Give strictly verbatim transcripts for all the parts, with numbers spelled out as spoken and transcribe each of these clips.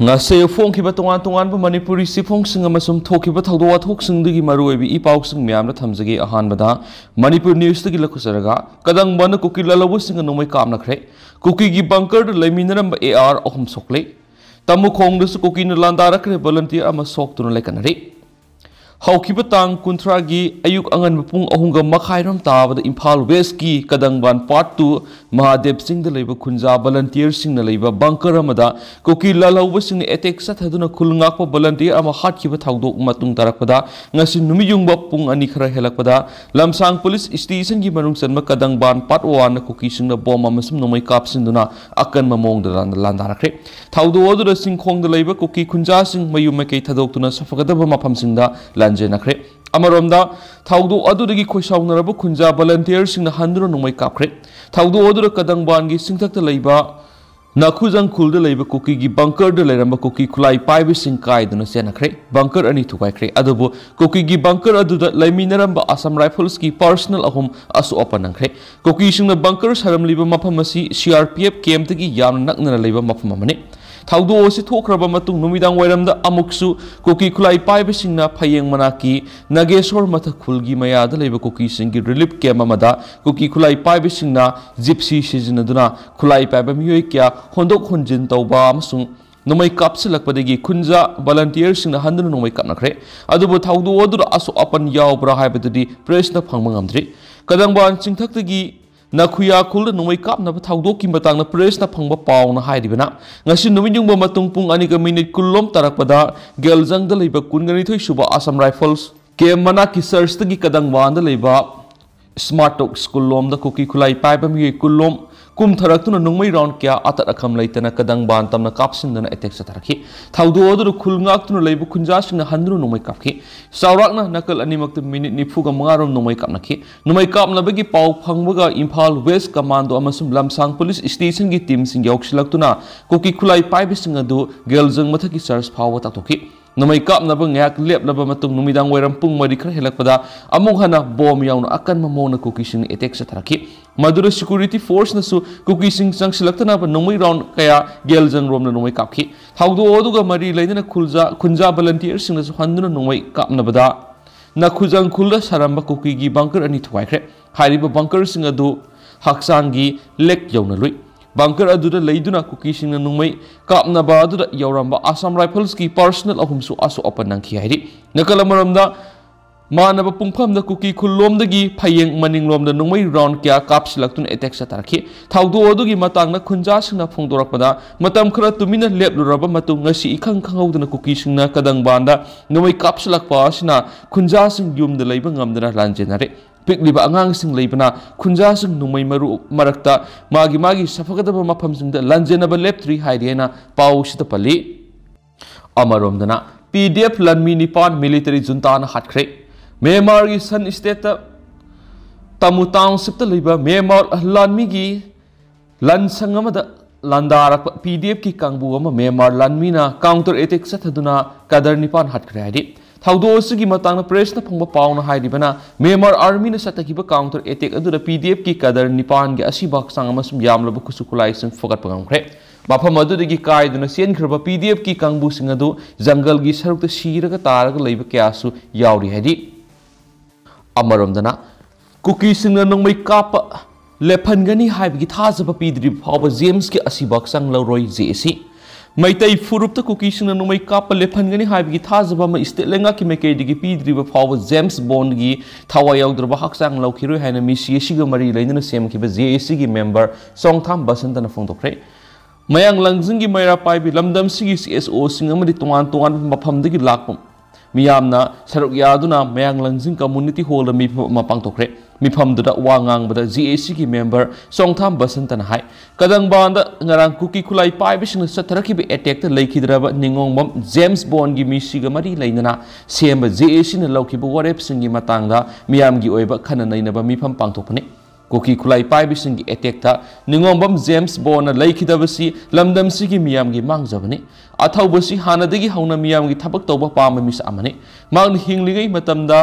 ꯉꯁꯤ ꯐꯣꯡꯈꯤꯕ ꯇꯣꯉꯥꯟ ꯇꯣꯉꯥꯟꯕ ꯃꯅꯤꯄꯨꯔꯤ ꯆꯦꯐꯣꯡꯁꯤꯡ ꯑꯃꯁꯨꯡ ꯊꯣꯛꯈꯤꯕ ꯊꯧꯗꯣꯛ ꯋꯥꯊꯣꯛꯁꯤꯡꯗꯨꯒꯤ ꯃꯔꯨꯑꯣꯏꯕ ꯏ ꯄꯥꯎꯁꯤꯡ ꯃꯌꯥꯝꯗ ꯊꯝꯖꯒꯦ꯫ ꯑꯍꯥꯟꯕꯗ ꯃꯅꯤꯄꯨꯔ ꯅ꯭ꯌꯨꯁꯇꯒꯤ ꯂꯧꯈꯠꯆꯔꯒ, ꯀꯗꯪꯕꯥꯟꯗ ꯀꯨꯀꯤ ꯂꯥꯜꯍꯧꯕꯁꯤꯡꯅ ꯅꯣꯡꯃꯩ ꯀꯥꯞꯅꯈ꯭ꯔꯦ꯫ ꯀꯨꯀꯤꯒꯤ ꯕꯪꯀꯔꯗ ꯂꯩꯃꯤꯟꯅꯔꯝꯕ ꯑꯦ ꯑꯥꯔ ꯑꯍꯨꯝ ꯁꯣꯛꯂꯦ꯫ ꯇꯃꯨꯈꯣꯡꯗꯁꯨ ꯀꯨꯀꯤꯅ ꯂꯥꯟꯗꯥꯔꯛꯈ꯭ꯔꯦ, ꯚꯣꯂꯟꯇꯤꯌꯔ ꯑꯃ ꯁꯣꯛꯇꯨꯅ ꯂꯩꯈꯠꯅꯔꯤ꯫ ꯍꯧꯈꯤꯕ ꯇꯥꯡ ꯀꯨꯟꯊ꯭ꯔꯥꯒꯤ ꯑꯌꯨꯛ ꯑꯉꯟꯕ ꯄꯨꯡ ꯑꯍꯨꯝꯒ ꯃꯈꯥꯏꯔꯣꯝ ꯇꯥꯕꯗ ꯏꯝꯐꯥꯜ ꯋꯦꯁꯀꯤ ꯀꯗꯪꯕꯥꯟ ꯄꯥꯔꯠ ꯇꯨ ꯃꯍꯥꯗꯦꯕ ꯆꯤꯡꯗ ꯂꯩꯕ ꯈꯨꯟꯖꯥ ꯚꯣꯂꯟꯇꯤꯌꯔꯁꯤꯡꯅ ꯂꯩꯕ ꯕꯪꯀꯔ ꯑꯃꯗ ꯀꯨꯀꯤ ꯂꯥꯜꯍꯧꯕꯁꯤꯡꯅ ꯑꯦꯇꯦꯛ ꯆꯠꯊꯗꯨꯅ ꯈꯨꯜ ꯉꯥꯛꯄ ꯚꯣꯂꯟꯇꯤꯌꯔ ꯑꯃ ꯍꯥꯠꯈꯤꯕ ꯊꯧꯗꯣꯛ ꯃꯇꯨꯡ ꯇꯥꯔꯛꯄꯗ, ꯉꯁꯤ ꯅꯨꯃꯤꯠ ꯌꯨꯡꯕ ꯄꯨꯡ ꯑꯅꯤ ꯈꯔ ꯍꯦꯜꯂꯛꯄꯗ ꯂꯝꯁꯥꯡ ꯄꯨꯂꯤꯁ ꯁ꯭ꯇꯦꯁꯟꯒꯤ ꯃꯅꯨꯡ ꯆꯟꯕ ꯀꯗꯪꯕꯥꯟ ꯄꯥꯔꯠ ꯋꯥꯟꯗ ꯀꯨꯀꯤꯁꯤꯡꯅ ꯕꯣꯝ ꯑꯃꯁꯨꯡ ꯅꯣꯡꯃꯩ ꯀꯥꯞꯁꯤꯟꯗꯨꯅ ꯑꯀꯟꯕ ꯃꯑꯣꯡꯗ ꯂꯥꯟ-, ꯂꯥꯟꯗꯥꯔꯛꯈ꯭ꯔꯦ꯫ ꯊꯧꯗꯣꯛ ꯑꯗꯨꯗ ꯆꯤꯡꯈꯣꯡꯗ ꯂꯩꯕ ꯀꯨꯀꯤ ꯈꯨꯟꯖꯥꯁꯤꯡ ꯃꯌꯨꯝ ꯃꯥꯏꯀꯩ ꯊꯥꯗꯣꯛꯇꯨꯅ ꯁꯥꯐꯒꯗꯕ ꯃꯐꯝꯁꯤꯡꯗ ꯂꯥꯟꯖꯦꯟꯅꯈ꯭ꯔꯦ꯫ ꯑꯃꯔꯣꯝꯗ, ꯊꯧꯗꯣꯛ ꯑꯗꯨꯗꯒꯤ ꯈꯣꯏꯁꯥꯎꯅꯔꯕ ꯈꯨꯟꯖꯥ ꯚꯣꯂꯟꯇꯤꯌꯔꯁꯤꯡꯅ ꯍꯟꯗꯨꯅ ꯅꯣꯡꯃꯩ ꯀꯥꯞꯈ꯭ꯔꯦ꯫ ꯊꯧꯗꯣꯛ ꯑꯗꯨꯗ ꯀꯗꯪꯕꯥꯟꯒꯤ ꯆꯤꯡꯊꯛꯇ ꯂꯩꯕ ꯅꯥꯈꯨꯖꯪ ꯈꯨꯜꯗ ꯂꯩꯕ ꯀꯨꯀꯤꯒꯤ ꯕꯪꯀꯔꯗ ꯂꯩꯔꯝꯕ ꯀꯨꯀꯤ ꯈꯨꯠꯂꯥꯏ ꯄꯥꯏꯕꯁꯤꯡ ꯀꯥꯏꯗꯨꯅ ꯆꯦꯟꯅꯈ꯭ꯔꯦ꯫ ꯕꯪꯀꯔ ꯑꯅꯤ ꯊꯨꯒꯥꯏꯈ꯭ꯔꯦ꯫ ꯑꯗꯨꯕꯨ ꯀꯨꯀꯤꯒꯤ ꯕꯪꯀꯔ ꯑꯗꯨꯗ ꯂꯩꯃꯤꯟꯅꯔꯝꯕ ꯑꯁꯥꯝ ꯔꯥꯏꯐꯜꯁꯀꯤ ꯄꯔꯁꯅꯦꯜ ꯑꯍꯨꯝ ꯑꯁꯣꯛ ꯑꯄꯟ ꯅꯪꯈ꯭ꯔꯦ꯫ ꯀꯨꯀꯤꯁꯤꯡꯅ ꯕꯪꯀꯔ ꯁꯥꯔꯝꯂꯤꯕ ꯃꯐꯝ ꯑꯁꯤ ꯁꯤ ꯑꯥꯔ ꯄꯤ ꯑꯦꯐ ꯀꯦꯝꯞꯇꯒꯤ ꯌꯥꯝꯅ ꯅꯛꯅꯅ ꯂꯩꯕ ꯃꯐꯝ ꯑꯃꯅꯤ꯫ ꯊꯧꯗꯣꯛ ꯑꯁꯤ ꯊꯣꯛꯈ꯭ꯔꯕ ꯃꯇꯨꯡ ꯅꯨꯃꯤꯗꯥꯡ ꯋꯥꯏꯔꯝꯗ ꯑꯃꯨꯛꯁꯨ ꯀꯨꯀꯤ ꯈꯨꯠꯂꯥꯏ ꯄꯥꯏꯕꯁꯤꯡꯅ ꯐꯌꯦꯡ ꯃꯅꯥꯛꯀꯤ ꯅꯥꯒꯦꯁꯣꯔ ꯃꯊꯛ ꯈꯨꯜꯒꯤ ꯃꯌꯥꯗ ꯂꯩꯕ ꯀꯨꯀꯤꯁꯤꯡꯒꯤ ꯔꯤꯂꯤꯐ ꯀꯦꯝꯞ ꯑꯃꯗ ꯀꯨꯀꯤ ꯈꯨꯠꯂꯥꯏ ꯄꯥꯏꯕꯁꯤꯡꯅ ꯖꯤꯞꯁꯤ ꯁꯤꯖꯤꯟꯅꯗꯨꯅ ꯈꯨꯠꯂꯥꯏ ꯄꯥꯏꯕ ꯃꯤꯑꯣꯏ ꯀꯌꯥ ꯍꯣꯟꯗꯣꯛ ꯍꯣꯟꯖꯤꯟ ꯇꯧꯕ ꯑꯃꯁꯨꯡ ꯅꯣꯡꯃꯩ ꯀꯥꯞꯁꯤꯜꯂꯛꯄꯗꯒꯤ ꯈꯨꯟꯖꯥ ꯚꯣꯂꯟꯇꯤꯌꯔꯁꯤꯡꯅ ꯍꯟꯗꯨꯅ ꯅꯣꯡꯃꯩ ꯀꯥꯞꯅꯈ꯭ꯔꯦ꯫ ꯑꯗꯨꯕꯨ ꯊꯧꯗꯣꯛ ꯑꯗꯨꯗ ꯑꯁꯣꯛ ꯑꯄꯟ ꯌꯥꯎꯕ꯭ꯔꯥ ꯍꯥꯏꯕꯗꯨꯗꯤ ꯄ꯭ꯔꯦꯁꯅ ꯐꯪꯕ ꯉꯝꯗ꯭ꯔꯤ꯫ ꯀꯗꯪꯕꯥꯟ ꯆꯤꯡꯊꯛꯇꯒꯤ ꯅꯥꯈꯨꯌꯥ ꯈꯨꯜꯗ ꯅꯣꯡꯃꯩ ꯀꯥꯞꯅꯕ ꯊꯧꯗꯣꯛꯀꯤ ꯃꯇꯥꯡꯗ ꯄ꯭ꯔꯦꯁꯅ ꯐꯪꯕ ꯄꯥꯎꯅ ꯍꯥꯏꯔꯤꯕꯅ, ꯉꯁꯤ ꯅꯨꯃꯤꯠ ꯌꯨꯡꯕ ꯃꯇꯨꯡ ꯄꯨꯡ ꯑꯅꯤꯒ ꯃꯤꯅꯤꯠ ꯀꯨꯟꯂꯣꯝ ꯇꯥꯔꯛꯄꯗ ꯒꯦꯜꯖꯪꯗ ꯂꯩꯕ ꯀꯨꯟꯒ ꯅꯤꯊꯣꯏ ꯁꯨꯕ ꯑꯁꯥꯝ ꯔꯥꯏꯐꯜꯁ ꯀꯦꯝꯞ ꯃꯅꯥꯛꯀꯤ ꯆꯔꯆꯇꯒꯤ ꯀꯗꯪꯕꯥꯟꯗ ꯂꯩꯕ ꯁ꯭ꯃꯥꯔꯠ ꯇꯣꯛ ꯁ꯭ꯀꯨꯜ ꯂꯣꯝꯗ ꯀꯨꯀꯤ ꯈꯨꯠꯂꯥꯏ ꯄꯥꯏꯕ ꯃꯤꯑꯣꯏ ꯀꯨꯟꯂꯣꯝ ꯀꯨꯝꯊꯔꯛꯇꯨꯅ ꯅꯣꯡꯃꯩ ꯔꯥꯎꯟ ꯀꯌꯥ ꯑꯇꯠ ꯑꯈꯝ ꯂꯩꯇꯅ ꯀꯗꯪꯕꯥꯟ ꯇꯝꯅ ꯀꯥꯞꯁꯤꯟꯗꯨꯅ ꯑꯦꯇꯦꯛ ꯆꯠꯊꯔꯛꯈꯤ꯫ ꯊꯧꯗꯣꯛ ꯑꯗꯨꯗ ꯈꯨꯜ ꯉꯥꯛꯇꯨꯅ ꯂꯩꯕ ꯈꯨꯟꯖꯥꯁꯤꯡꯅ ꯍꯟꯗꯨꯅ ꯅꯣꯡꯃꯩ ꯀꯥꯞꯈꯤ꯫ ꯆꯥꯎꯔꯥꯛꯅ ꯅꯥꯀꯜ ꯑꯅꯤꯃꯛꯇ ꯃꯤꯅꯤꯠ ꯅꯤꯐꯨꯒ ꯃꯉꯥ ꯔꯣꯝ ꯅꯣꯡꯃꯩ ꯀꯥꯞꯅꯈꯤ꯫ ꯅꯣꯡꯃꯩ ꯀꯥꯞꯅꯕꯒꯤ ꯄꯥꯎ ꯐꯪꯕꯒ ꯏꯝꯐꯥꯜ ꯋꯦꯁ ꯀꯃꯥꯟꯗꯣ ꯑꯃꯁꯨꯡ ꯂꯝꯁꯥꯡ ꯄꯨꯂꯤꯁ ꯁ꯭ꯇꯦꯁꯟꯒꯤ ꯇꯤꯝꯁꯤꯡ ꯌꯧꯁꯤꯜꯂꯛꯇꯨꯅ ꯀꯨꯀꯤ ꯈꯨꯠꯂꯥꯏ ꯄꯥꯏꯕꯁꯤꯡ ꯑꯗꯨ ꯒꯦꯜꯖꯪ ꯃꯊꯛꯀꯤ ꯆꯔꯆ ꯐꯥꯎꯕ ꯇꯥꯛꯊꯣꯛꯈꯤ꯫ ꯅꯣꯡꯃꯩ ꯀꯥꯞꯅꯕ ꯉꯥꯏꯍꯥꯛ ꯂꯦꯞꯂꯕ ꯃꯇꯨꯡ ꯅꯨꯃꯤꯗꯥꯡ ꯋꯥꯏꯔꯝ ꯄꯨꯡ ꯃꯔꯤ ꯈꯔ ꯍꯦꯜꯂꯛꯄꯗ ꯑꯃꯨꯛ ꯍꯟꯅ ꯕꯣꯝ ꯌꯥꯎꯅ ꯑꯀꯟꯕ ꯃꯑꯣꯡꯗ ꯀꯨꯀꯤꯁꯤꯡꯅ ꯑꯦꯇꯦꯛ ꯆꯠꯊꯔꯛꯈꯤ꯫ ꯃꯗꯨꯗ security forceꯅꯁꯨ ꯀꯨꯀꯤꯁꯤꯡ ꯆꯪꯁꯤꯜꯂꯛꯇꯅꯕ ꯅꯣꯡꯃꯩ round ꯀꯌꯥ ꯒꯦꯜꯖꯪꯔꯣꯝꯗ ꯅꯣꯡꯃꯩ ꯀꯥꯞꯈꯤ꯫ ꯊꯧꯗꯣꯛ ꯑꯗꯨꯒ ꯃꯔꯤ ꯂꯩꯅꯅ ꯈꯨꯜꯖꯥ-, ꯈꯨꯟꯖꯥ volunteerꯁꯤꯡꯅꯁꯨ ꯍꯟꯗꯨꯅ ꯅꯣꯡꯃꯩ ꯀꯥꯞꯅꯕꯗ ꯅꯈꯨꯖꯪ ꯈꯨꯜꯗ ꯁꯥꯔꯝꯕ ꯀꯨꯀꯤꯒꯤ bunker ꯑꯅꯤ ꯊꯨꯒꯥꯏꯈ꯭ꯔꯦ꯫ ꯍꯥꯏꯔꯤꯕ bunkerꯁꯤꯡ ꯑꯗꯨ ꯍꯛꯆꯥꯡꯒꯤ ꯂꯦꯛ ꯌꯧꯅ ꯂꯨꯏ꯫ Bunker ꯑꯗꯨꯗ ꯂꯩꯗꯨꯅ ꯀꯨꯀꯤꯁꯤꯡꯅ ꯅꯣꯡꯃꯩ ꯀꯥꯞꯅꯕ ꯑꯗꯨꯗ ꯌꯧꯔꯝꯕ Assam Riflesꯀꯤ personnel ꯑꯍꯨꯝꯁꯨ ꯑꯁꯣꯛ ꯑꯄꯟ ꯅꯪꯈꯤ ꯍꯥꯏꯔꯤ꯫ ꯅꯥꯀꯜ ꯑꯃꯔꯣꯝꯗ, ꯃꯥꯟꯅꯕ ꯄꯨꯡꯐꯝꯗ ꯀꯨꯀꯤ ꯈꯨꯜꯂꯣꯝꯗꯒꯤ ꯐꯌꯦꯡ ꯃꯅꯤꯡꯂꯣꯝꯗ ꯅꯣꯡꯃꯩ round ꯀꯌꯥ ꯀꯥꯞꯁꯤꯜꯂꯛꯇꯨꯅ attack ꯆꯠꯊꯔꯛꯈꯤ꯫ ꯊꯧꯗꯣꯛ ꯑꯗꯨꯒꯤ ꯃꯇꯥꯡꯗ ꯈꯨꯟꯖꯥꯁꯤꯡꯅ ꯐꯣꯡꯗꯣꯔꯛꯄꯗ, ꯃꯇꯝ ꯈꯔ ꯇꯨꯃꯤꯟꯅ ꯂꯦꯞꯂꯨꯔꯕ ꯃꯇꯨꯡ, ꯉꯁꯤ ꯏꯈꯪ ꯈꯪꯍꯧꯗꯅ ꯀꯨꯀꯤꯁꯤꯡꯅ ꯀꯗꯪꯕꯥꯟꯗ ꯅꯣꯡꯃꯩ ꯀꯥꯞꯁꯤꯜꯂꯛꯄ ꯑꯁꯤꯅ ꯈꯨꯟꯖꯥꯁꯤꯡ ꯌꯨꯝꯗ ꯂꯩꯕ ꯉꯝꯗꯅ ꯂꯥꯟꯖꯦꯟꯅꯔꯦ꯫ ꯄꯤꯛꯂꯤꯕ ꯑꯉꯥꯡꯁꯤꯡ ꯂꯩꯕꯅ ꯈꯨꯟꯖꯥꯁꯤꯡ ꯅꯣꯡꯃꯩ ꯃꯔꯨ ꯃꯔꯛꯇ ꯃꯥꯒꯤ ꯃꯥꯒꯤ ꯁꯥꯐꯒꯗꯕ ꯃꯐꯝꯁꯤꯡꯗ ꯂꯥꯟꯖꯦꯟꯅꯕ ꯂꯦꯞꯇ꯭ꯔꯤ ꯍꯥꯏꯔꯤ ꯍꯥꯏꯅ ꯄꯥꯎꯁꯤꯗ ꯄꯜꯂꯤ꯫ ꯑꯃꯔꯣꯝꯗꯅ, PDF ꯂꯥꯟꯃꯤ ꯅꯤꯄꯥꯟ military juntaꯅ ꯍꯥꯠꯈ꯭ꯔꯦ꯫ ꯃ꯭ꯌꯥꯟꯃꯥꯔꯒꯤ ꯁꯟ state ꯇꯃꯨ townshipꯇ ꯂꯩꯕ ꯃ꯭ꯌꯥꯟꯃꯥꯔ ꯂꯥꯟꯃꯤꯒꯤ ꯂꯥꯟꯁꯪ ꯑꯃꯗ ꯂꯥꯟꯗꯥꯔꯛꯄ PDFꯀꯤ ꯀꯥꯡꯕꯨ ꯑꯃ ꯃ꯭ꯌꯥꯟꯃꯥꯔ ꯂꯥꯟꯃꯤꯅ counter attack ꯆꯠꯊꯗꯨꯅ cadre ꯅꯤꯄꯥꯟ ꯍꯥꯠꯈ꯭ꯔꯦ ꯍꯥꯏꯔꯤ꯫ ꯊꯧꯗꯣꯛ ꯑꯁꯤꯒꯤ ꯃꯇꯥꯡꯗ pressꯅ ꯐꯪꯕ ꯄꯥꯎꯅ ꯍꯥꯏꯔꯤꯕꯅ, ꯃ꯭ꯌꯥꯟꯃꯥꯔ armyꯅ ꯆꯠꯊꯈꯤꯕ counter attack ꯑꯗꯨꯗ PDFꯀꯤ cadre ꯅꯤꯄꯥꯟꯒꯤ ꯑꯁꯤꯕ ꯍꯛꯆꯥꯡ ꯑꯃꯁꯨꯡ ꯌꯥꯝꯂꯕ ꯈꯨꯠꯁꯨ ꯈꯨꯠꯂꯥꯏꯁꯤꯡ ꯐꯨꯒꯠꯄ ꯉꯝꯈ꯭ꯔꯦ꯫ ꯃꯐꯝ ꯑꯗꯨꯗꯒꯤ ꯀꯥꯏꯗꯨꯅ ꯆꯦꯟꯈ꯭ꯔꯕ PDFꯀꯤ ꯀꯥꯡꯕꯨꯁꯤꯡ ꯑꯗꯨ ꯖꯪꯒꯜꯒꯤ ꯁꯔꯨꯛꯇ ꯁꯤꯔꯒ ꯇꯥꯔꯒ ꯂꯩꯕ ꯀꯌꯥꯁꯨ ꯌꯥꯎꯔꯤ ꯍꯥꯏꯔꯤ꯫ ꯑꯃꯔꯣꯝꯗꯅ, ꯀꯨꯀꯤꯁꯤꯡꯅ ꯅꯣꯡꯃꯩ ꯀꯥꯞꯄ ꯂꯦꯞꯍꯟꯒꯅꯤ ꯍꯥꯏꯕꯒꯤ ꯊꯥꯖꯕ ꯄꯤꯗ꯭ꯔꯤꯕ ꯐꯥꯎꯕ JAMSꯀꯤ ꯑꯁꯤꯕ ꯍꯛꯆꯥꯡ ꯂꯧꯔꯣꯏ JAC꯫ ꯃꯩꯇꯩ ꯐꯨꯔꯨꯞꯇ ꯀꯨꯀꯤꯁꯤꯡꯅ ꯅꯣꯡꯃꯩ ꯀꯥꯞꯄ ꯂꯦꯞꯍꯟꯒꯅꯤ ꯍꯥꯏꯕꯒꯤ ꯊꯥꯖꯕ ꯑꯃ state ꯂꯩꯉꯥꯛꯀꯤ ꯃꯥꯏꯀꯩꯗꯒꯤ ꯄꯤꯗ꯭ꯔꯤꯕ ꯐꯥꯎꯕ JAMS Bondꯒꯤ ꯊꯋꯥꯏ ꯌꯥꯎꯗ꯭ꯔꯕ ꯍꯛꯆꯥꯡ ꯂꯧꯈꯤꯔꯣꯏ ꯍꯥꯏꯅ ꯃꯤꯁꯤ ꯑꯁꯤꯒ ꯃꯔꯤ ꯂꯩꯅꯅ ꯁꯦꯝꯈꯤꯕ JACꯒꯤ member ꯆꯣꯡꯊꯥꯝ ꯕꯁꯟꯇꯅ ꯐꯣꯡꯗꯣꯛꯈ꯭ꯔꯦ꯫ ꯃꯌꯥꯡ ꯂꯪꯖꯤꯡꯒꯤ ꯃꯩꯔꯥ ꯄꯥꯏꯕꯤ ꯂꯝꯗꯝꯁꯤꯒꯤ CSOꯁꯤꯡ ꯑꯃꯗꯤ ꯇꯣꯉꯥꯟ ꯇꯣꯉꯥꯟꯕ ꯃꯐꯝꯗꯒꯤ ꯂꯥꯛꯄ ꯃꯤꯌꯥꯝꯅ ꯁꯔꯨꯛ ꯌꯥꯗꯨꯅ ꯃꯌꯥꯡ ꯂꯪꯖꯤꯡ community hallꯗ ꯃꯤꯐꯝ ꯑꯃ ꯄꯥꯡꯊꯣꯛꯈ꯭ꯔꯦ꯫ ꯃꯤꯐꯝꯗꯨꯗ ꯋꯥ ꯉꯥꯡꯕꯗ JACꯒꯤ member ꯆꯣꯡꯊꯥꯝ ꯕꯁꯟꯇꯅ ꯍꯥꯏ, ꯀꯗꯪꯕꯥꯟꯗ ꯉꯔꯥꯡ ꯀꯨꯀꯤ ꯈꯨꯠꯂꯥꯏ ꯄꯥꯏꯕꯁꯤꯡꯅ ꯆꯠꯊꯔꯛꯈꯤꯕ attackꯇ ꯂꯩꯈꯤꯗ꯭ꯔꯕ ꯅꯤꯉꯣꯡꯕꯝ JAMS Bondꯒꯤ ꯃꯤꯁꯤꯒ ꯃꯔꯤ ꯂꯩꯅꯅ ꯁꯦꯝꯕ JACꯅ ꯂꯧꯈꯤꯕ ꯋꯥꯔꯦꯞꯁꯤꯡꯒꯤ ꯃꯇꯥꯡꯗ ꯃꯤꯌꯥꯝꯒꯤ ꯑꯣꯏꯕ ꯈꯟꯅ ꯅꯩꯅꯕ ꯃꯤꯐꯝ ꯄꯥꯡꯊꯣꯛꯄꯅꯤ꯫ ꯀꯨꯀꯤ ꯈꯨꯠꯂꯥꯏ ꯄꯥꯏꯕꯁꯤꯡꯒꯤ attackꯇ ꯅꯤꯉꯣꯡꯕꯝ JAMS Bondꯅ ꯂꯩꯈꯤꯗꯕꯁꯤ ꯂꯝꯗꯝꯁꯤꯒꯤ ꯃꯤꯌꯥꯝꯒꯤ ꯃꯥꯡꯖꯕꯅꯤ꯫ ꯑꯊꯧꯕꯁꯤ ꯍꯥꯟꯅꯗꯒꯤ ꯍꯧꯅ ꯃꯤꯌꯥꯝꯒꯤ ꯊꯕꯛ ꯇꯧꯕ ꯄꯥꯝꯕ ꯃꯤꯁꯛ ꯑꯃꯅꯤ꯫ ꯃꯍꯥꯛꯅ ꯍꯤꯡꯂꯤꯉꯩ ꯃꯇꯝꯗ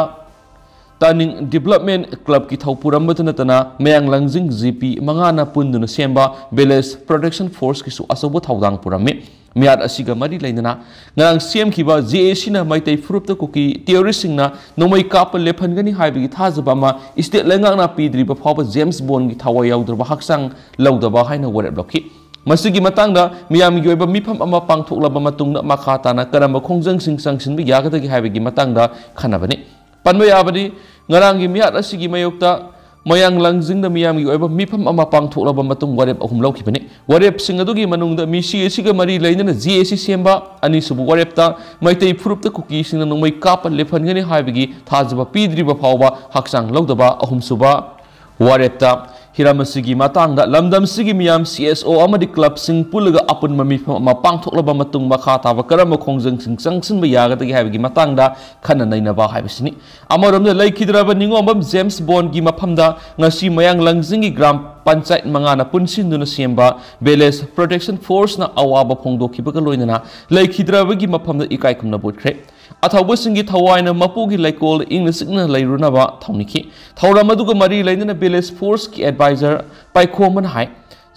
ꯇꯥꯅꯤꯡ ꯗꯤꯕꯂꯞꯃꯦꯟ ꯀ꯭ꯂꯕꯀꯤ ꯊꯧ ꯄꯨꯔꯝꯕꯇ ꯅꯠꯇꯅ ꯃꯌꯥꯡ ꯂꯪꯖꯤꯡ ꯖꯤ ꯄꯤ ꯃꯉꯥꯅ ꯄꯨꯟꯗꯨꯅ ꯁꯦꯝꯕ ꯚꯤꯂꯦꯖ ꯄ꯭ꯔꯣꯇꯦꯛꯁꯟ ꯐꯣꯔꯁꯀꯤꯁꯨ ꯑꯆꯧꯕ ꯊꯧꯗꯥꯡ ꯄꯨꯔꯝꯃꯤ꯫ ꯃꯤꯍꯥꯠ ꯑꯁꯤꯒ ꯃꯔꯤ ꯂꯩꯅꯅ ꯉꯔꯥꯡ ꯁꯦꯝꯈꯤꯕ ꯖꯦ ꯑꯦ ꯁꯤꯅ ꯃꯩꯇꯩ ꯐꯨꯔꯨꯞꯇ ꯀꯨꯀꯤ ꯇꯦꯔꯣꯔꯤꯁꯁꯤꯡꯅ ꯅꯣꯡꯃꯩ ꯀꯥꯞꯄ ꯂꯦꯞꯍꯟꯒꯅꯤ ꯍꯥꯏꯕꯒꯤ ꯊꯥꯖꯕ ꯑꯃ ꯏꯁꯇꯦꯠ ꯂꯩꯉꯥꯛꯅ ꯄꯤꯗ꯭ꯔꯤꯕ ꯐꯥꯎꯕ ꯖꯦꯝꯁ ꯕꯣꯟꯒꯤ ꯊꯋꯥꯏ ꯌꯥꯎꯗ꯭ꯔꯕ ꯍꯛꯆꯥꯡ ꯂꯧꯗꯕ ꯍꯥꯏꯅ ꯋꯥꯔꯦꯞ ꯂꯧꯈꯤ꯫ ꯃꯁꯤꯒꯤ ꯃꯇꯥꯡꯗ ꯃꯤꯌꯥꯝꯒꯤ ꯑꯣꯏꯕ ꯃꯤꯐꯝ ꯑꯃ ꯄꯥꯡꯊꯣꯛꯂꯕ ꯃꯇꯨꯡꯗ ꯃꯈꯥ ꯇꯥꯅ ꯀꯔꯝꯕ ꯈꯣꯡꯖꯪꯁꯤꯡ ꯆꯪꯁꯤꯟꯕ ꯌꯥꯒꯗꯒꯦ ꯍꯥꯏꯕꯒꯤ ꯃꯇꯥꯡꯗ ꯈꯟꯅꯕꯅꯤ꯫ ꯄꯟꯕ ꯌꯥꯕꯗꯤ, ꯉꯔꯥꯡꯒꯤ ꯃꯤꯍꯥꯠ ꯑꯁꯤꯒꯤ ꯃꯥꯌꯣꯛꯇ ꯃꯌꯥꯡ ꯂꯪꯖꯤꯡꯗ ꯃꯤꯌꯥꯝꯒꯤ ꯑꯣꯏꯕ ꯃꯤꯐꯝ ꯑꯃ ꯄꯥꯡꯊꯣꯛꯂꯕ ꯃꯇꯨꯡ ꯋꯥꯔꯦꯞ ꯑꯍꯨꯝ ꯂꯧꯈꯤꯕꯅꯤ꯫ ꯋꯥꯔꯦꯞꯁꯤꯡ ꯑꯗꯨꯒꯤ ꯃꯅꯨꯡꯗ ꯃꯤꯁꯤ ꯑꯁꯤꯒ ꯃꯔꯤ ꯂꯩꯅꯅ ꯖꯦ ꯑꯦ ꯁꯤ ꯁꯦꯝꯕ, ꯑꯅꯤꯁꯨꯕ ꯋꯥꯔꯦꯞꯇ ꯃꯩꯇꯩ ꯐꯨꯔꯨꯞꯇ ꯀꯨꯀꯤꯁꯤꯡꯅ ꯅꯣꯡꯃꯩ ꯀꯥꯞꯄ ꯂꯦꯞꯍꯟꯒꯅꯤ ꯍꯥꯏꯕꯒꯤ ꯊꯥꯖꯕ ꯄꯤꯗ꯭ꯔꯤꯕ ꯐꯥꯎꯕ ꯍꯛꯆꯥꯡ ꯂꯧꯗꯕ, ꯑꯍꯨꯝꯁꯨꯕ ꯋꯥꯔꯦꯞꯇ ꯍꯤꯔꯝ ꯑꯁꯤꯒꯤ ꯃꯇꯥꯡꯗ ꯂꯝꯗꯝꯁꯤꯒꯤ ꯃꯤꯌꯥꯝ, ꯁꯤ ꯑꯦꯁ ꯑꯣ ꯑꯃꯗꯤ ꯀ꯭ꯂꯕꯁꯤꯡ ꯄꯨꯜꯂꯒ ꯑꯄꯨꯟꯕ ꯃꯤꯐꯝ ꯑꯃ ꯄꯥꯡꯊꯣꯛꯂꯕ ꯃꯇꯨꯡ ꯃꯈꯥ ꯇꯥꯕ ꯀꯔꯝꯕ ꯈꯣꯡꯖꯪꯁꯤꯡ ꯆꯪꯁꯤꯟꯕ ꯌꯥꯒꯗꯒꯦ ꯍꯥꯏꯕꯒꯤ ꯃꯇꯥꯡꯗ ꯈꯟꯅ ꯅꯩꯅꯕ ꯍꯥꯏꯕꯁꯤꯅꯤ꯫ ꯑꯃꯔꯣꯝꯗ ꯂꯩꯈꯤꯗ꯭ꯔꯕ ꯅꯤꯉꯣꯝꯕꯝ ꯖꯦꯝꯁ ꯕꯣꯟꯒꯤ ꯃꯐꯝꯗ ꯉꯁꯤ ꯃꯌꯥꯡ ꯂꯪꯖꯤꯡꯒꯤ ꯒ꯭ꯔꯥꯝ ꯄꯟꯆꯥꯌꯠ ꯃꯉꯥꯅ ꯄꯨꯟꯁꯤꯟꯗꯨꯅ ꯁꯦꯝꯕ ꯚꯤꯂꯦꯖ ꯄ꯭ꯔꯣꯇꯦꯛꯁꯟ ꯐꯣꯔꯁꯅ ꯑꯋꯥꯕ ꯐꯣꯡꯗꯣꯛꯈꯤꯕꯒ ꯂꯣꯏꯅꯅ ꯂꯩꯈꯤꯗ꯭ꯔꯕꯒꯤ ꯃꯐꯝꯗ ꯏꯀꯥꯏ ꯈꯨꯝꯅꯕ ꯎꯠꯈ꯭ꯔꯦ꯫ ꯑꯊꯧꯕꯁꯤꯡꯒꯤ ꯊꯋꯥꯏꯅ ꯃꯄꯨꯒꯤ ꯂꯩꯀꯣꯜꯗ ꯏꯪꯅ ꯆꯤꯛꯅ ꯂꯩꯔꯨꯅꯕ ꯊꯧꯅꯤꯈꯤ꯫ ꯊꯧꯔꯝ ꯑꯗꯨꯒ ꯃꯔꯤ ꯂꯩꯅꯅ ꯚꯤꯂꯦꯖ ꯐꯣꯔꯁꯀꯤ ꯑꯦꯗꯚꯥꯏꯖꯔ ꯄꯥꯏꯈꯣꯝꯕꯅ ꯍꯥꯏ,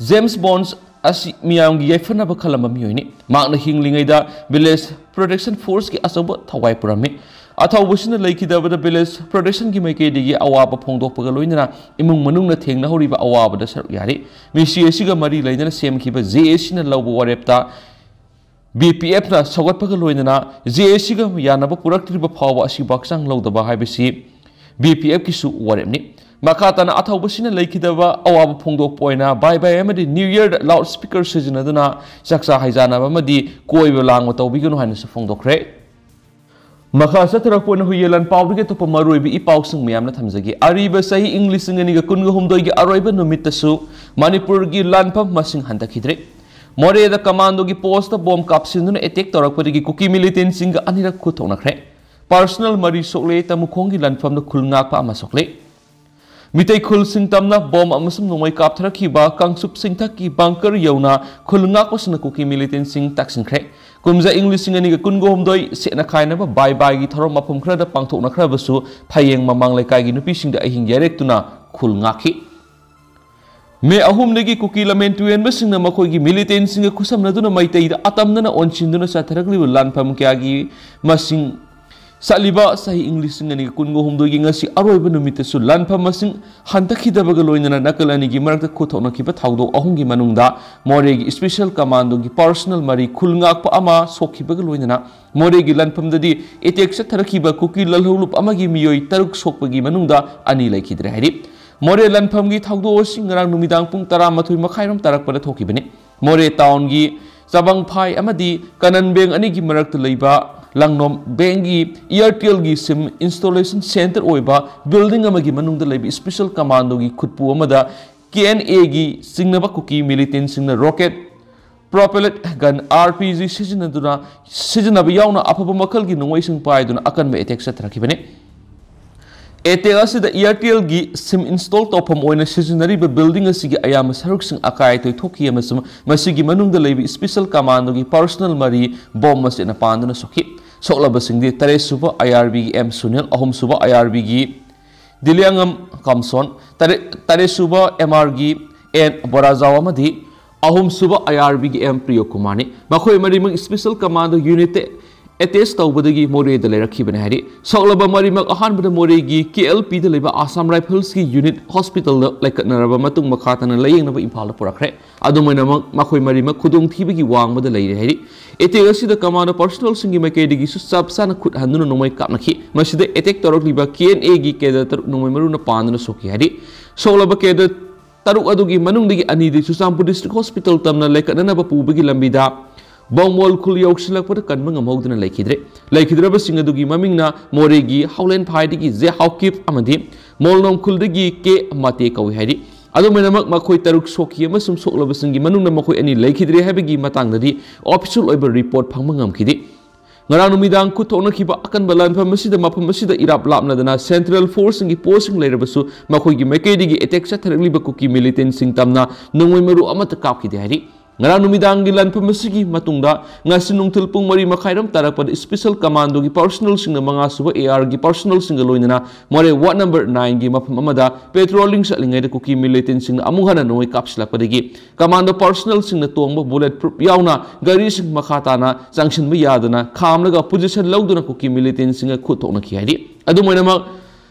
ꯖꯦꯝꯁ ꯕꯣꯟꯁ ꯑꯁꯤ ꯃꯤꯌꯥꯝꯒꯤ ꯌꯥꯏꯐꯅꯕ ꯈꯜꯂꯝꯕ ꯃꯤꯑꯣꯏꯅꯤ꯫ ꯃꯍꯥꯛꯅ ꯍꯤꯡꯂꯤꯉꯩꯗ ꯚꯤꯂꯦꯖ ꯄ꯭ꯔꯣꯇꯦꯛꯁꯟ ꯐꯣꯔꯁꯀꯤ ꯑꯆꯧꯕ ꯊꯋꯥꯏ ꯄꯨꯔꯝꯃꯤ꯫ ꯑꯊꯧꯕꯁꯤꯅ ꯂꯩꯈꯤꯗꯕꯗ ꯚꯤꯂꯦꯖ ꯄ꯭ꯔꯣꯇꯦꯛꯁꯟꯒꯤ ꯃꯥꯏꯀꯩꯗꯒꯤ ꯑꯋꯥꯕ ꯐꯣꯡꯗꯣꯛꯄꯒ ꯂꯣꯏꯅꯅ ꯏꯃꯨꯡ ꯃꯅꯨꯡꯅ ꯊꯦꯡꯅꯍꯧꯔꯤꯕ ꯑꯋꯥꯕꯗ ꯁꯔꯨꯛ ꯌꯥꯔꯤ꯫ ꯃꯤꯁꯤ ꯑꯁꯤꯒ ꯃꯔꯤ ꯂꯩꯅꯅ ꯁꯦꯝꯈꯤꯕ ꯖꯦ ꯑꯦ ꯁꯤꯅ ꯂꯧꯕ ꯋꯥꯔꯦꯞꯇ ꯕꯤ ꯄꯤ ꯑꯦꯐꯅ ꯁꯧꯒꯠꯄꯒ ꯂꯣꯏꯅꯅ ꯖꯦ ꯑꯦ ꯁꯤꯒ ꯌꯥꯅꯕ ꯄꯨꯔꯛꯇ꯭ꯔꯤꯕ ꯐꯥꯎꯕ ꯑꯁꯤꯕꯨ ꯍꯛꯆꯥꯡ ꯂꯧꯗꯕ ꯍꯥꯏꯕꯁꯤ ꯕꯤ ꯄꯤ ꯑꯦꯐꯀꯤꯁꯨ ꯋꯥꯔꯦꯞꯅꯤ꯫ ꯃꯈꯥ ꯇꯥꯅ ꯑꯊꯧꯕꯁꯤꯅ ꯂꯩꯈꯤꯗꯕ ꯑꯋꯥꯕ ꯐꯣꯡꯗꯣꯛꯄ ꯑꯣꯏꯅ ꯕꯥꯏ ꯕꯥꯏ ꯑꯃꯗꯤ ꯅ꯭ꯌꯨ ꯌꯔꯗ ꯂꯥꯎꯗ ꯁ꯭ꯄꯤꯀꯔ ꯁꯤꯖꯤꯟꯅꯗꯨꯅ ꯆꯥꯛꯆꯥ ꯍꯩꯖꯥꯅꯕ ꯑꯃꯗꯤ ꯀꯣꯏꯕ ꯂꯥꯡꯕ ꯇꯧꯕꯤꯒꯅꯨ ꯍꯥꯏꯅꯁꯨ ꯐꯣꯡꯗꯣꯛꯈ꯭ꯔꯦ꯫ ꯃꯈꯥ ꯆꯠꯊꯔꯛꯄ ꯑꯣꯏꯅ ꯍꯨꯏꯌꯦꯟ ꯂꯥꯟ ꯄꯥꯎꯗꯒꯤ ꯑꯇꯣꯞꯄ ꯃꯔꯨꯑꯣꯏꯕ ꯏ ꯄꯥꯎꯁꯤꯡ ꯃꯌꯥꯝꯅ ꯊꯝꯖꯒꯦ꯫ ꯑꯔꯤꯕ ꯆꯍꯤ ꯏꯪ ꯂꯤꯁꯤꯡ ꯑꯅꯤꯒ ꯀꯨꯟꯒ ꯍꯨꯝꯗꯣꯏꯒꯤ ꯑꯔꯣꯏꯕ ꯅꯨꯃꯤꯠꯇꯁꯨ ꯃꯅꯤꯄꯨꯔꯒꯤ ꯂꯥꯟꯐꯝ ꯃꯁꯤꯡ ꯍꯟꯊꯈꯤꯗ꯭ꯔꯦ꯫ ꯃꯣꯔꯦꯗ ꯀꯃꯥꯟꯗꯣꯒꯤ ꯄꯣꯁꯇ ꯕꯣꯝ ꯀꯥꯞꯁꯤꯟꯗꯨꯅ ꯑꯦꯇꯦꯛ ꯇꯧꯔꯛꯄꯗꯒꯤ ꯀꯨꯀꯤ ꯃꯤꯂꯤꯇꯦꯟꯁꯤꯡꯒ ꯑꯅꯤꯔꯛ ꯈꯨꯠ ꯊꯣꯛꯅꯈ꯭ꯔꯦ꯫ ꯄꯥꯔꯁꯣꯅꯦꯜ ꯃꯔꯤ ꯁꯣꯛꯂꯦ, ꯇꯃꯨꯈꯣꯡꯒꯤ ꯂꯥꯟꯐꯝꯗ ꯈꯨꯜ ꯉꯥꯛꯄ ꯑꯃ ꯁꯣꯛꯂꯦ꯫ ꯃꯤꯇꯩ ꯈꯨꯜꯁꯤꯡ ꯇꯝꯅ ꯕꯣꯝ ꯑꯃꯁꯨꯡ ꯅꯣꯡꯃꯩ ꯀꯥꯞꯊꯔꯛꯈꯤꯕ ꯀꯥꯡꯆꯨꯞꯁꯤꯡꯊꯛꯀꯤ ꯕꯪꯀꯔ ꯌꯧꯅ ꯈꯨꯜ ꯉꯥꯛꯄꯁꯤꯡꯅ ꯀꯨꯀꯤ ꯃꯤꯂꯤꯇꯦꯟꯁꯤꯡ ꯇꯛꯁꯤꯟꯈ꯭ꯔꯦ꯫ ꯀꯨꯝꯖꯥ ꯏꯪ ꯂꯤꯁꯤꯡ ꯑꯅꯤꯒ ꯀꯨꯟꯒ ꯍꯨꯝꯗꯣꯏ ꯁꯦꯠꯅ ꯈꯥꯏꯅꯕ ꯕꯥꯏ ꯕꯥꯏꯒꯤ ꯊꯧꯔꯝ ꯃꯐꯝ ꯈꯔꯗ ꯄꯥꯡꯊꯣꯛꯅꯈ꯭ꯔꯕꯁꯨ ꯐꯌꯦꯡ ꯃꯃꯥꯡ ꯂꯩꯀꯥꯏꯒꯤ ꯅꯨꯄꯤꯁꯤꯡꯗ ꯑꯍꯤꯡ ꯌꯥꯔꯦꯛꯇꯨꯅ ꯈꯨꯜ ꯉꯥꯛꯈꯤ꯫ ꯃꯦ ꯑꯍꯨꯝꯗꯒꯤ ꯀꯨꯀꯤ ꯂꯝꯃꯦꯟ ꯇꯨꯔꯦꯟꯕꯁꯤꯡꯅ ꯃꯈꯣꯏꯒꯤ ꯃꯤꯂꯤꯇꯦꯟꯁꯤꯡꯒ ꯈꯨꯠꯁꯝꯅꯗꯨꯅ ꯃꯩꯇꯩꯗ ꯑꯇꯝꯅꯅ ꯑꯣꯟꯁꯤꯟꯗꯨꯅ ꯆꯠꯊꯔꯛꯂꯤꯕ ꯂꯥꯟꯐꯝ ꯀꯌꯥꯒꯤ ꯃꯁꯤꯡ ꯆꯠꯂꯤꯕ ꯆꯍꯤ ꯏꯪ ꯂꯤꯁꯤꯡ ꯑꯅꯤꯒ ꯀꯨꯟꯒ ꯍꯨꯝꯗꯣꯏꯒꯤ ꯉꯁꯤ ꯑꯔꯣꯏꯕ ꯅꯨꯃꯤꯠꯇꯁꯨ ꯂꯥꯟꯐꯝ ꯃꯁꯤꯡ ꯍꯟꯊꯈꯤꯗꯕꯒ ꯂꯣꯏꯅꯅ ꯅꯥꯀꯜ ꯑꯅꯤꯒꯤ ꯃꯔꯛꯇ ꯈꯨꯠ ꯊꯣꯛꯅꯈꯤꯕ ꯊꯧꯗꯣꯛ ꯑꯍꯨꯝꯒꯤ ꯃꯅꯨꯡꯗ ꯃꯣꯔꯦꯒꯤ ꯁ꯭ꯄꯦꯁꯦꯜ ꯀꯃꯥꯟꯗꯣꯒꯤ ꯄꯔꯁꯣꯅꯦꯜ ꯃꯔꯤ ꯈꯨꯜ ꯉꯥꯛꯄ ꯑꯃ ꯁꯣꯛꯈꯤꯕꯒ ꯂꯣꯏꯅꯅ ꯃꯣꯔꯦꯒꯤ ꯂꯥꯟꯐꯝꯗꯗꯤ ꯑꯦꯇꯦꯛ ꯆꯠꯊꯔꯛꯈꯤꯕ ꯀꯨꯀꯤ ꯂꯜꯍꯧꯂꯨꯞ ꯑꯃꯒꯤ ꯃꯤꯑꯣꯏ ꯇꯔꯨꯛ ꯁꯣꯛꯄꯒꯤ ꯃꯅꯨꯡꯗ ꯑꯅꯤ ꯂꯩꯈꯤꯗ꯭ꯔꯦ ꯍꯥꯏꯔꯤ꯫ ꯃꯣꯔꯦ ꯂꯥꯟꯐꯝꯒꯤ ꯊꯧꯗꯣꯛ ꯑꯁꯤ ꯉꯔꯥꯡ ꯅꯨꯃꯤꯗꯥꯡ ꯄꯨꯡ ꯇꯔꯥꯃꯥꯊꯣꯏ ꯃꯈꯥꯏꯔꯣꯝ ꯇꯥꯔꯛꯄꯗ ꯊꯣꯛꯈꯤꯕꯅꯤ꯫ ꯃꯣꯔꯦ ꯇꯥꯎꯟꯒꯤ ꯆꯕꯪꯐꯥꯏ ꯑꯃꯗꯤ ꯀꯅꯟ ꯕꯦꯡ ꯑꯅꯤꯒꯤ ꯃꯔꯛꯇ ꯂꯩꯕ ꯂꯪꯅꯣꯝ ꯕꯦꯡꯒꯤ ꯏꯌꯥꯔꯇꯦꯜꯒꯤ ꯁꯤꯝ ꯏꯟꯁꯇꯣꯂꯦꯁꯟ ꯁꯦꯟꯇꯔ ꯑꯣꯏꯕ ꯕꯤꯜꯗꯤꯡ ꯑꯃꯒꯤ ꯃꯅꯨꯡꯗ ꯂꯩꯕ ꯁ꯭ꯄꯦꯁꯦꯜ ꯀꯃꯥꯟꯗꯣꯒꯤ ꯈꯨꯠꯄꯨ ꯑꯃꯗ ꯀꯦ ꯑꯦꯟ ꯑꯦꯒꯤ ꯆꯤꯡꯅꯕ ꯀꯨꯀꯤ ꯃꯤꯂꯤꯇꯦꯟꯁꯤꯡꯅ rocket, propelled gun, R P G ꯁꯤꯖꯤꯟꯅꯗꯨꯅ, ꯁꯤꯖꯤꯟꯅꯕ ꯌꯥꯎꯅ ꯑꯐꯕ ꯃꯈꯜꯒꯤ ꯅꯣꯡꯃꯩꯁꯤꯡ ꯄꯥꯏꯗꯨꯅ ꯑꯀꯟꯕ ꯑꯦꯇꯦꯛ ꯆꯠꯊꯔꯛꯈꯤꯕꯅꯤ꯫ ꯑꯦꯇꯦꯛ ꯑꯁꯤꯗ ꯏꯌꯥꯔꯇꯦꯜꯒꯤ ꯁꯤꯝ ꯏꯟꯁꯇꯣꯜ ꯇꯧꯐꯝ ꯑꯣꯏꯅ ꯁꯤꯖꯤꯟꯅꯔꯤꯕ ꯕꯤꯜꯗꯤꯡ ꯑꯁꯤꯒꯤ ꯑꯌꯥꯝꯕ ꯁꯔꯨꯛꯁꯤꯡ ꯑꯀꯥꯏ ꯑꯇꯣꯏ ꯊꯣꯛꯈꯤ ꯑꯃꯁꯨꯡ ꯃꯁꯤꯒꯤ ꯃꯅꯨꯡꯗ ꯂꯩꯕ ꯁ꯭ꯄꯦꯁꯦꯜ ꯀꯃꯥꯟꯗꯣꯒꯤ ꯄꯔꯁꯣꯅꯦꯜ ꯃꯔꯤ ꯕꯣꯝ ꯑꯁꯤꯅ ꯄꯥꯟꯗꯨꯅ ꯁꯣꯛꯈꯤ꯫ ꯁꯣꯛꯂꯕꯁꯤꯡꯗꯤ ꯇꯔꯦꯠ ꯁꯨꯕ ꯑꯥꯏ ꯑꯥꯔ ꯕꯤꯒꯤ ꯑꯦꯝ ꯁꯨꯅꯤꯜ, ꯑꯍꯨꯝ ꯁꯨꯕ ꯑꯥꯏ ꯑꯥꯔ ꯕꯤꯒꯤ ꯗꯤꯂꯤꯌꯥꯉꯝ ꯀꯝꯁꯣꯟ, ꯇꯔꯦꯠ, ꯇꯔꯦꯠ ꯁꯨꯕ ꯑꯦꯝ ꯑꯥꯔꯒꯤ ꯑꯦꯟ ꯕꯣꯔꯥꯖꯥꯎ ꯑꯃꯗꯤ ꯑꯍꯨꯝ ꯁꯨꯕ ꯑꯥꯏ ꯑꯥꯔ ꯕꯤꯒꯤ ꯑꯦꯝ ꯄ꯭ꯔꯤꯌꯣꯀꯨꯃꯥꯔꯅꯤ꯫ ꯃꯈꯣꯏ ꯃꯔꯤꯃꯛ ꯁ꯭ꯄꯦꯁꯦꯜ ꯀꯃꯥꯟꯗꯣ ꯌꯨꯅꯤꯠꯇ ꯑꯦꯇꯦꯆ ꯇꯧꯕꯗꯒꯤ ꯃꯣꯔꯦꯗ ꯂꯩꯔꯛꯈꯤꯕꯅꯤ ꯍꯥꯏꯔꯤ꯫ ꯁꯣꯛꯂꯕ ꯃꯔꯤꯃꯛ ꯑꯍꯥꯟꯕꯗ ꯃꯣꯔꯦꯒꯤ ꯀꯦ ꯑꯦꯜ ꯄꯤꯗ ꯂꯩꯕ ꯑꯁꯥꯝ ꯔꯥꯏꯐꯜꯁꯀꯤ ꯌꯨꯅꯤꯠ ꯍꯣꯁꯄꯤꯇꯥꯜꯗ ꯂꯩꯈꯠꯅꯔꯕ ꯃꯇꯨꯡ ꯃꯈꯥ ꯇꯥꯅ ꯂꯥꯌꯦꯡꯅꯕ ꯏꯝꯐꯥꯜꯗ ꯄꯨꯔꯛꯈ꯭ꯔꯦ꯫ ꯑꯗꯨꯝ ꯑꯣꯏꯅꯃꯛ ꯃꯈꯣꯏ ꯃꯔꯤꯃꯛ ꯈꯨꯗꯣꯡꯊꯤꯕꯒꯤ ꯋꯥꯡꯃꯗ ꯂꯩꯔꯦ ꯍꯥꯏꯔꯤ꯫ ꯑꯦꯇꯦꯛ ꯑꯁꯤꯗ ꯀꯃꯥꯟꯗꯣ ꯄꯔꯁꯣꯅꯦꯜꯁꯤꯡꯒꯤ ꯃꯥꯏꯀꯩꯗꯒꯤꯁꯨ ꯆꯞ ꯆꯥꯅ ꯈꯨꯠ ꯍꯟꯗꯨꯅ ꯅꯣꯡꯃꯩ ꯀꯥꯞꯅꯈꯤ꯫ ꯃꯁꯤꯗ ꯑꯦꯇꯦꯛ ꯇꯧꯔꯛꯂꯤꯕ ꯀꯦ ꯑꯦꯟ ꯑꯦꯒꯤ ꯀꯦꯗꯔ ꯇꯔꯨꯛ ꯅꯣꯡꯃꯩ ꯃꯔꯨꯅ ꯄꯥꯟꯗꯨꯅ ꯁꯣꯛꯈꯤ ꯍꯥꯏꯔꯤ꯫ ꯁꯣꯛꯂꯕ ꯀꯦꯗꯔ ꯇꯔꯨꯛ ꯑꯗꯨꯒꯤ ꯃꯅꯨꯡꯗꯒꯤ ꯑꯅꯤꯗꯤ ꯆꯨꯔꯆꯥꯟꯄꯨꯔ ꯗꯤꯁꯇ꯭ꯔꯤꯛ ꯍꯣꯁꯄꯤꯇꯥꯜ ꯇꯝꯅ ꯂꯩꯈꯠꯅꯅꯕ ꯄꯨꯕꯒꯤ ꯂꯝꯕꯤꯗ ꯕꯣꯡꯃꯣꯜ ꯈꯨꯜ ꯌꯧꯁꯤꯜꯂꯛꯄꯗ ꯀꯟꯕ ꯉꯝꯍꯧꯗꯅ ꯂꯩꯈꯤꯗ꯭ꯔꯦ꯫ ꯂꯩꯈꯤꯗ꯭ꯔꯕꯁꯤꯡ ꯑꯗꯨꯒꯤ ꯃꯃꯤꯡꯅ ꯃꯣꯔꯦꯒꯤ ꯍꯥꯎꯂꯦꯟꯐꯥꯏꯗꯒꯤ ꯖꯦ ꯍꯥꯎꯀꯤꯞ ꯑꯃꯗꯤ ꯃꯣꯜꯅꯣꯝ ꯈꯨꯜꯗꯒꯤ ꯀꯦ ꯃꯇꯦ ꯀꯧꯏ ꯍꯥꯏꯔꯤ꯫ ꯑꯗꯨꯝ ꯑꯣꯏꯅꯃꯛ ꯃꯈꯣꯏ ꯇꯔꯨꯛ ꯁꯣꯛꯈꯤ ꯑꯃꯁꯨꯡ ꯁꯣꯛꯂꯕꯁꯤꯡꯒꯤ ꯃꯅꯨꯡꯗ ꯃꯈꯣꯏ ꯑꯅꯤ ꯂꯩꯈꯤꯗ꯭ꯔꯦ ꯍꯥꯏꯕꯒꯤ ꯃꯇꯥꯡꯗꯗꯤ ꯑꯣꯐꯤꯁꯤꯌꯦꯜ ꯑꯣꯏꯕ ꯔꯤꯄꯣꯔꯠ ꯐꯪꯕ ꯉꯝꯈꯤꯗꯦ꯫ ꯉꯔꯥꯡ ꯅꯨꯃꯤꯗꯥꯡ ꯈꯨꯠ ꯊꯣꯛꯅꯈꯤꯕ ꯑꯀꯟꯕ ꯂꯥꯟꯐꯝ ꯑꯁꯤꯗ ꯃꯐꯝ ꯑꯁꯤꯗ ꯏꯔꯥꯞ ꯂꯥꯞꯅꯗꯅ central forceꯁꯤꯡꯒꯤ postꯁꯤꯡ ꯂꯩꯔꯕꯁꯨ ꯃꯈꯣꯏꯒꯤ ꯃꯥꯏꯀꯩꯗꯒꯤ attack ꯆꯠꯊꯔꯛꯂꯤꯕ ꯀꯨꯀꯤ militantꯁꯤꯡ ꯇꯝꯅ ꯅꯣꯡꯃꯩ ꯃꯔꯨ ꯑꯃꯠꯇ ꯀꯥꯞꯈꯤꯗꯦ ꯍꯥꯏꯔꯤ꯫ ꯉꯔꯥꯡ ꯅꯨꯃꯤꯗꯥꯡꯒꯤ ꯂꯥꯟꯐꯝ ꯑꯁꯤꯒꯤ ꯃꯇꯨꯡꯗ ꯉꯁꯤ ꯅꯨꯡꯊꯤꯜ ꯄꯨꯡ ꯃꯔꯤ ꯃꯈꯥꯏꯔꯣꯝ ꯇꯥꯔꯛꯄꯗ special commandoꯒꯤ personnelꯁꯤꯡꯅ ꯃꯉꯥ ꯁꯨꯕ ARꯒꯤ personnelꯁꯤꯡꯒ ꯂꯣꯏꯅꯅ ꯃꯣꯔꯦ ward number nineꯒꯤ ꯃꯐꯝ ꯑꯃꯗ patrolling ꯆꯠꯂꯤꯉꯩꯗ ꯀꯨꯀꯤ militantꯁꯤꯡꯅ ꯑꯃꯨꯛ ꯍꯟꯅ ꯅꯣꯡꯃꯩ ꯀꯥꯞꯁꯤꯜꯂꯛꯄꯗꯒꯤ commando personnelꯁꯤꯡꯅ ꯇꯣꯡꯕ bullet proof ꯌꯥꯎꯅ ꯒꯥꯔꯤꯁꯤꯡ ꯃꯈꯥ ꯇꯥꯅ ꯆꯪꯁꯤꯟꯕ ꯌꯥꯗꯅ ꯈꯥꯝꯂꯒ position ꯂꯧꯗꯨꯅ ꯀꯨꯀꯤ militantꯁꯤꯡꯒ ꯈꯨꯠ ꯊꯣꯛꯅꯈꯤ ꯍꯥꯏꯔꯤ꯫ ꯑꯗꯨꯝ ꯑꯣꯏꯅꯃꯛ,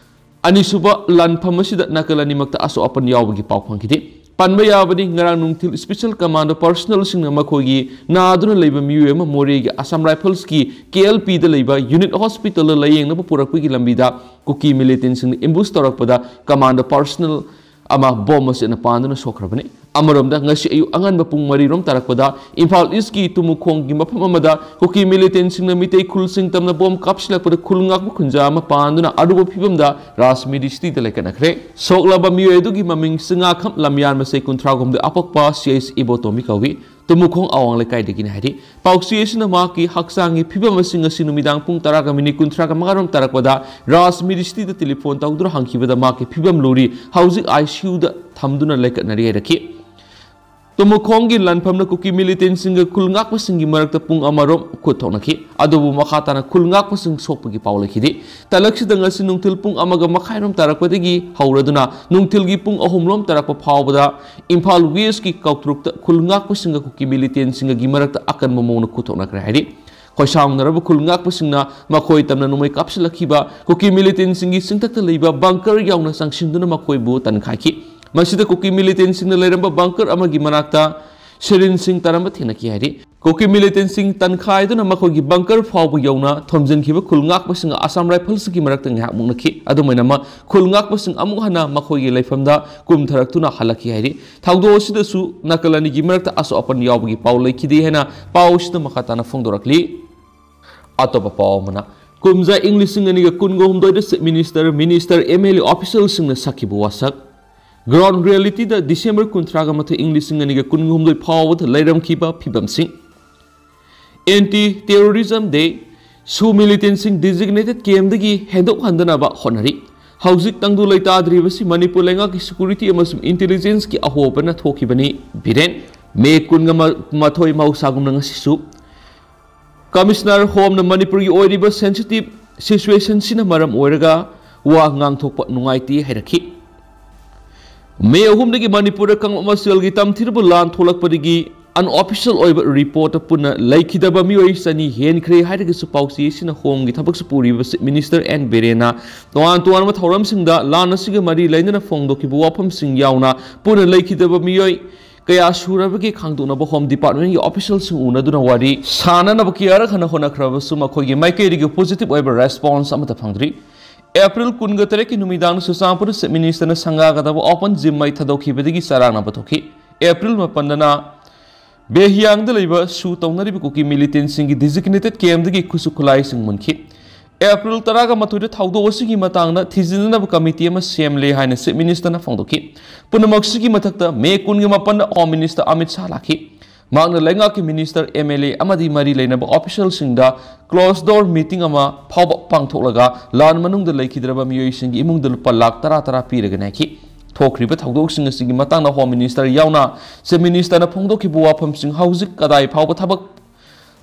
ꯑꯅꯤꯁꯨꯕ ꯂꯥꯟꯐꯝ ꯑꯁꯤꯗ ꯅꯥꯀꯜ ꯑꯅꯤꯃꯛꯇ ꯑꯁꯣꯛ ꯑꯄꯟ ꯌꯥꯎꯕꯒꯤ ꯄꯥꯎ ꯐꯪꯈꯤꯗꯦ꯫ ꯄꯟꯕ ꯌꯥꯕꯗꯤ, ꯉꯔꯥꯡ ꯅꯨꯡꯊꯤꯜ special commando personnelꯁꯤꯡꯅ ꯃꯈꯣꯏꯒꯤ ꯅꯥꯗꯨꯅ ꯂꯩꯕ ꯃꯤꯑꯣꯏ ꯑꯃ ꯃꯣꯔꯦꯒꯤ Assam Riflesꯀꯤ KLPꯗ ꯂꯩꯕ unit hospitalꯗ ꯂꯥꯌꯦꯡꯅꯕ ꯄꯨꯔꯛꯄꯒꯤ ꯂꯝꯕꯤꯗ ꯀꯨꯀꯤ militantꯁꯤꯡꯅ ambush ꯇꯧꯔꯛꯄꯗ commando personnel ꯑꯃ bomb ꯑꯁꯤꯅ ꯄꯥꯟꯗꯨꯅ ꯁꯣꯛꯈ꯭ꯔꯕꯅꯤ꯫ ꯑꯃꯔꯣꯝꯗ, ꯉꯁꯤ ꯑꯌꯨꯛ ꯑꯉꯟꯕ ꯄꯨꯡ ꯃꯔꯤꯔꯣꯝ ꯇꯥꯔꯛꯄꯗ ꯏꯝꯐꯥꯜ Eastꯀꯤ ꯇꯨꯃꯨꯈꯣꯡꯒꯤ ꯃꯐꯝ ꯑꯃꯗ ꯀꯨꯀꯤ militantꯁꯤꯡꯅ ꯃꯤꯇꯩ ꯈꯨꯜꯁꯤꯡ ꯇꯝꯅ bomb ꯀꯥꯞꯁꯤꯜꯂꯛꯄꯗ ꯈꯨꯜ ꯉꯥꯛꯄ ꯈꯨꯟꯖꯥ ꯑꯃ ꯄꯥꯟꯗꯨꯅ ꯑꯔꯨꯕ ꯐꯤꯕꯝꯗ ꯔꯥꯖꯃꯤꯔꯤ cityꯗ ꯂꯩꯈꯠꯅꯈ꯭ꯔꯦ꯫ ꯁꯣꯛꯂꯕ ꯃꯤꯑꯣꯏ ꯑꯗꯨꯒꯤ ꯃꯃꯤꯡ ꯆꯤꯉꯥꯈꯝ ꯂꯝꯌꯥꯟ ꯃꯁꯦ ꯀꯨꯟꯊ꯭ꯔꯥ ꯍꯨꯝꯗꯣꯏ ꯑꯄꯣꯛꯄ CH ꯏꯕꯣꯇꯣꯝꯕꯤ ꯀꯧꯏ꯫ ꯇꯨꯃꯨꯈꯣꯡ ꯑꯋꯥꯡ ꯂꯩꯀꯥꯏꯗꯒꯤꯅꯤ ꯍꯥꯏꯔꯤ꯫ ꯄꯥꯎꯆꯦ ꯑꯁꯤꯅ ꯃꯍꯥꯛꯀꯤ ꯍꯛꯆꯥꯡꯒꯤ ꯐꯤꯕꯝ ꯑꯁꯤ ꯉꯁꯤ ꯅꯨꯃꯤꯗꯥꯡ ꯄꯨꯡ ꯇꯔꯥꯒ minute ꯀꯨꯟꯊ꯭ꯔꯥꯒ ꯃꯉꯥꯔꯣꯝ ꯇꯥꯔꯛꯄꯗ ꯔꯥꯖꯃꯤꯔꯤ cityꯗ telephone ꯇꯧꯗꯨꯅ ꯍꯪꯈꯤꯕꯗ ꯃꯍꯥꯛꯀꯤ ꯐꯤꯕꯝ ꯂꯨꯔꯤ, ꯍꯧꯖꯤꯛ ICUꯗ ꯊꯝꯗꯨꯅ ꯂꯩꯈꯠꯅꯔꯤ ꯍꯥꯏꯔꯛꯈꯤ꯫ ꯇꯨꯃꯨꯈꯣꯡꯒꯤ ꯂꯥꯟꯐꯝꯅ ꯀꯨꯀꯤ militantꯁꯤꯡꯒ ꯈꯨꯜ ꯉꯥꯛꯄꯁꯤꯡꯒꯤ ꯃꯔꯛꯇ ꯄꯨꯡ ꯑꯃꯔꯣꯝ ꯈꯨꯠ ꯊꯣꯛꯅꯈꯤ꯫ ꯑꯗꯨꯕꯨ ꯃꯈꯥ ꯇꯥꯅ ꯈꯨꯜ ꯉꯥꯛꯄꯁꯤꯡ ꯁꯣꯛꯄꯒꯤ ꯄꯥꯎ ꯂꯩꯈꯤꯗꯦ꯫ ꯇꯂꯛꯁꯤꯗ ꯉꯁꯤ ꯅꯨꯡꯊꯤꯜ ꯄꯨꯡ ꯑꯃꯒ ꯃꯈꯥꯏꯔꯣꯝ ꯇꯥꯔꯛꯄꯗꯒꯤ ꯍꯧꯔꯗꯨꯅ ꯅꯨꯡꯊꯤꯜꯒꯤ ꯄꯨꯡ ꯑꯍꯨꯝꯔꯣꯝ ꯇꯥꯔꯛꯄ ꯐꯥꯎꯕꯗ ꯏꯝꯐꯥꯜ Westꯀꯤ ꯀꯧꯇ꯭ꯔꯨꯛꯇ ꯈꯨꯜ ꯉꯥꯛꯄꯁꯤꯡꯒ ꯀꯨꯀꯤ militantꯁꯤꯡꯒꯒꯤ ꯃꯔꯛꯇ ꯑꯀꯟꯕ ꯃꯑꯣꯡꯗ ꯈꯨꯠ ꯊꯣꯛꯅꯈ꯭ꯔꯦ ꯍꯥꯏꯔꯤ꯫ ꯈꯣꯏꯁꯥꯎꯅꯔꯕ ꯈꯨꯜ ꯉꯥꯛꯄꯁꯤꯡꯅ ꯃꯈꯣꯏ ꯇꯝꯅ ꯅꯣꯡꯃꯩ ꯀꯥꯞꯁꯤꯜꯂꯛꯈꯤꯕ ꯀꯨꯀꯤ militantꯁꯤꯡꯒꯤ ꯆꯤꯡꯊꯛꯇ ꯂꯩꯕ bunker ꯌꯥꯎꯅ ꯆꯪꯁꯤꯟꯗꯨꯅ ꯃꯈꯣꯏꯕꯨ ꯇꯟꯈꯥꯏꯈꯤ꯫ ꯃꯁꯤꯗ ꯀꯨꯀꯤ militantꯁꯤꯡꯅ ꯂꯩꯔꯝꯕ bunker ꯑꯃꯒꯤ ꯃꯅꯥꯛꯇ syringeꯁꯤꯡ ꯇꯥꯔꯝꯕ ꯊꯦꯡꯅꯈꯤ ꯍꯥꯏꯔꯤ꯫ ꯀꯨꯀꯤ militantꯁꯤꯡ ꯇꯟꯈꯥꯏꯗꯨꯅ ꯃꯈꯣꯏꯒꯤ bunker ꯐꯥꯎꯕ ꯌꯧꯅ ꯊꯣꯝꯖꯤꯟꯈꯤꯕ ꯈꯨꯜ ꯉꯥꯛꯄꯁꯤꯡ Assam Riflesꯀꯤ ꯃꯔꯛꯇ ꯉꯥꯏꯍꯥꯛ ꯃꯨꯛꯅꯈꯤ꯫ ꯑꯗꯨꯝ ꯑꯣꯏꯅꯃꯛ, ꯈꯨꯜ ꯉꯥꯛꯄꯁꯤꯡ ꯑꯃꯨꯛ ꯍꯟꯅ ꯃꯈꯣꯏꯒꯤ ꯂꯩꯐꯝꯗ ꯀꯨꯝꯊꯔꯛꯇꯨꯅ ꯍꯜꯂꯛꯈꯤ ꯍꯥꯏꯔꯤ꯫ ꯊꯧꯗꯣꯛ ꯑꯁꯤꯗꯁꯨ ꯅꯥꯀꯜ ꯑꯅꯤꯒꯤ ꯃꯔꯛꯇ ꯑꯁꯣꯛ ꯑꯄꯟ ꯌꯥꯎꯕꯒꯤ ꯄꯥꯎ ꯂꯩꯈꯤꯗꯦ ꯍꯥꯏꯅ ꯄꯥꯎ ꯑꯁꯤꯗ ꯃꯈꯥ ꯇꯥꯅ ꯐꯣꯡꯗꯣꯔꯛꯂꯤ꯫ ꯑꯇꯣꯞꯄ ꯄꯥꯎ ꯑꯃꯅ, ꯀꯨꯝꯖꯥ ꯏꯪ ꯂꯤꯁꯤꯡ ꯑꯅꯤꯒ ꯀꯨꯟꯒ ꯍꯨꯝꯗꯣꯏꯗ Chief Minister, Minister, MLA officialꯁꯤꯡꯅ ꯁꯛꯈꯤꯕ ꯋꯥꯁꯛ꯫ Ground realityꯗ December ꯀꯨꯟꯊ꯭ꯔꯥꯒ ꯃꯥꯊꯣꯏ ꯏꯪ ꯂꯤꯁꯤꯡ ꯑꯅꯤꯒ ꯀꯨꯟꯒ ꯍꯨꯝꯗꯣꯏ ꯐꯥꯎꯕꯗ ꯂꯩꯔꯝꯈꯤꯕ ꯐꯤꯕꯝꯁꯤꯡ꯫ Anti Terrorism Day, SoO militantꯁꯤꯡ designated campꯗꯒꯤ ꯍꯦꯟꯗꯣꯛꯍꯟꯗꯅꯕ ꯍꯣꯠꯅꯔꯤ꯫ ꯍꯧꯖꯤꯛ ꯇꯪꯗꯨ ꯂꯩꯇꯥꯗ꯭ꯔꯤꯕꯁꯤ ꯃꯅꯤꯄꯨꯔ ꯂꯩꯉꯥꯛꯀꯤ security ꯑꯃꯁꯨꯡ intelligenceꯀꯤ ꯑꯍꯣꯕꯅ ꯊꯣꯛꯈꯤꯕꯅꯤ꯫ ꯕꯤꯔꯦꯟ꯫ ꯃꯦ ꯀꯨꯟꯒ ꯃꯥꯊꯣꯏ ꯃꯍꯧꯁꯥꯒꯨꯝꯅ ꯉꯁꯤꯁꯨ Commissioner Homeꯅ ꯃꯅꯤꯄꯨꯔꯒꯤ ꯑꯣꯏꯔꯤꯕ sensitive situationꯁꯤꯅ ꯃꯔꯝ ꯑꯣꯏꯔꯒ ꯋꯥ ꯉꯥꯡꯊꯣꯛꯄ ꯅꯨꯡꯉꯥꯏꯇꯦ ꯍꯥꯏꯔꯛꯈꯤ꯫ ꯃꯦ ꯑꯍꯨꯝꯗꯒꯤ ꯃꯅꯤꯄꯨꯔꯗ ꯀꯥꯡꯂꯨꯞ ꯃꯁꯦꯜꯒꯤ ꯇꯝꯊꯤꯔꯕ ꯂꯥꯟ ꯊꯣꯛꯂꯛꯄꯗꯒꯤ unofficial ꯑꯣꯏꯕ reportꯇ ꯄꯨꯟꯅ ꯂꯩꯈꯤꯗꯕ ꯃꯤꯑꯣꯏ ꯆꯅꯤ ꯍꯦꯟꯈ꯭ꯔꯦ ꯍꯥꯏꯔꯒꯁꯨ ꯄꯥꯎꯆꯦ ꯑꯁꯤꯅ Homeꯒꯤ ꯊꯕꯛꯁꯨ ꯄꯨꯔꯤꯕ Chief Minister ꯑꯦꯟ ꯕꯤꯔꯦꯟꯅ ꯇꯣꯉꯥꯟ ꯇꯣꯉꯥꯟꯕ ꯊꯧꯔꯝꯁꯤꯡꯗ ꯂꯥꯟ ꯑꯁꯤꯒ ꯃꯔꯤ ꯂꯩꯅꯅ ꯐꯣꯡꯗꯣꯛꯈꯤꯕ ꯋꯥꯐꯝꯁꯤꯡ ꯌꯥꯎꯅ ꯄꯨꯟꯅ ꯂꯩꯈꯤꯗꯕ ꯃꯤꯑꯣꯏ ꯀꯌꯥ ꯁꯨꯔꯕꯒꯦ ꯈꯪꯗꯣꯛꯅꯕ Home Departmentꯀꯤ officialꯁꯤꯡ ꯎꯅꯗꯨꯅ ꯋꯥꯔꯤ ꯁꯥꯅꯅꯕ ꯀꯌꯥꯔꯛ ꯍꯟꯅ ꯍꯣꯠꯅꯈ꯭ꯔꯕꯁꯨ ꯃꯈꯣꯏꯒꯤ ꯃꯥꯏꯀꯩꯗꯒꯤ positive ꯑꯣꯏꯕ response ꯑꯃꯠꯇ ꯐꯪꯗ꯭ꯔꯤ꯫ ꯑꯦꯄ꯭ꯔꯤꯜ ꯀꯨꯟꯒ ꯇꯔꯦꯠꯀꯤ ꯅꯨꯃꯤꯗꯥꯡꯗ ꯆꯨꯔꯆꯥꯟꯄꯨꯔꯗ Chief Ministerꯅ ꯁꯪꯒꯥꯒꯗꯕ open gym ꯃꯩ ꯊꯥꯗꯣꯛꯈꯤꯕꯗꯒꯤ ꯆꯔꯥꯡꯅꯕ ꯊꯣꯛꯈꯤ꯫ ꯑꯦꯄ꯭ꯔꯤꯜ ꯃꯥꯄꯟꯗꯅ ꯕꯦꯍꯤꯌꯥꯡꯗ ꯂꯩꯕ SoO ꯇꯧꯅꯔꯤꯕ ꯀꯨꯀꯤ militantꯁꯤꯡꯒꯤ designated campꯗꯒꯤ ꯈꯨꯠꯁꯨ ꯈꯨꯠꯂꯥꯏꯁꯤꯡ ꯃꯨꯟꯈꯤ꯫ ꯑꯦꯄ꯭ꯔꯤꯜ ꯇꯔꯥꯒ ꯃꯥꯊꯣꯏꯗ ꯊꯧꯗꯣꯛ ꯑꯁꯤꯒꯤ ꯃꯇꯥꯡꯗ ꯊꯤꯖꯤꯟꯅꯅꯕ committee ꯑꯃ ꯁꯦꯝꯂꯦ ꯍꯥꯏꯅ Chief Ministerꯅ ꯐꯣꯡꯗꯣꯛꯈꯤ꯫ ꯄꯨꯝꯅꯃꯛꯁꯤꯒꯤ ꯃꯊꯛꯇ ꯃꯦ ꯀꯨꯟꯒ ꯃꯥꯄꯟꯗ Home Minister ꯑꯃꯤꯠ ꯁꯥꯍ ꯂꯥꯛꯈꯤ꯫ ꯃꯍꯥꯛꯅ ꯂꯩꯉꯥꯛꯀꯤ minister, MLA ꯑꯃꯗꯤ ꯃꯔꯤ ꯂꯩꯅꯕ officialꯁꯤꯡꯗ closed door meeting ꯑꯃ ꯐꯥꯎꯕ ꯄꯥꯡꯊꯣꯛꯂꯒ ꯂꯥꯟ ꯃꯅꯨꯡꯗ ꯂꯩꯈꯤꯗ꯭ꯔꯕ ꯃꯤꯑꯣꯏꯁꯤꯡꯒꯤ ꯏꯃꯨꯡꯗ ꯂꯨꯄꯥ ꯂꯥꯈ ꯇꯔꯥ ꯇꯔꯥ ꯄꯤꯔꯒꯅꯤ ꯍꯥꯏꯈꯤ꯫ ꯊꯣꯛꯈ꯭ꯔꯤꯕ ꯊꯧꯗꯣꯛꯁꯤꯡ ꯑꯁꯤꯒꯤ ꯃꯇꯥꯡꯗ Home Minister ꯌꯥꯎꯅ Chief Ministerꯅ ꯐꯣꯡꯗꯣꯛꯈꯤꯕ ꯋꯥꯐꯝꯁꯤꯡ ꯍꯧꯖꯤꯛ ꯀꯗꯥꯏ ꯐꯥꯎꯕ ꯊꯕꯛ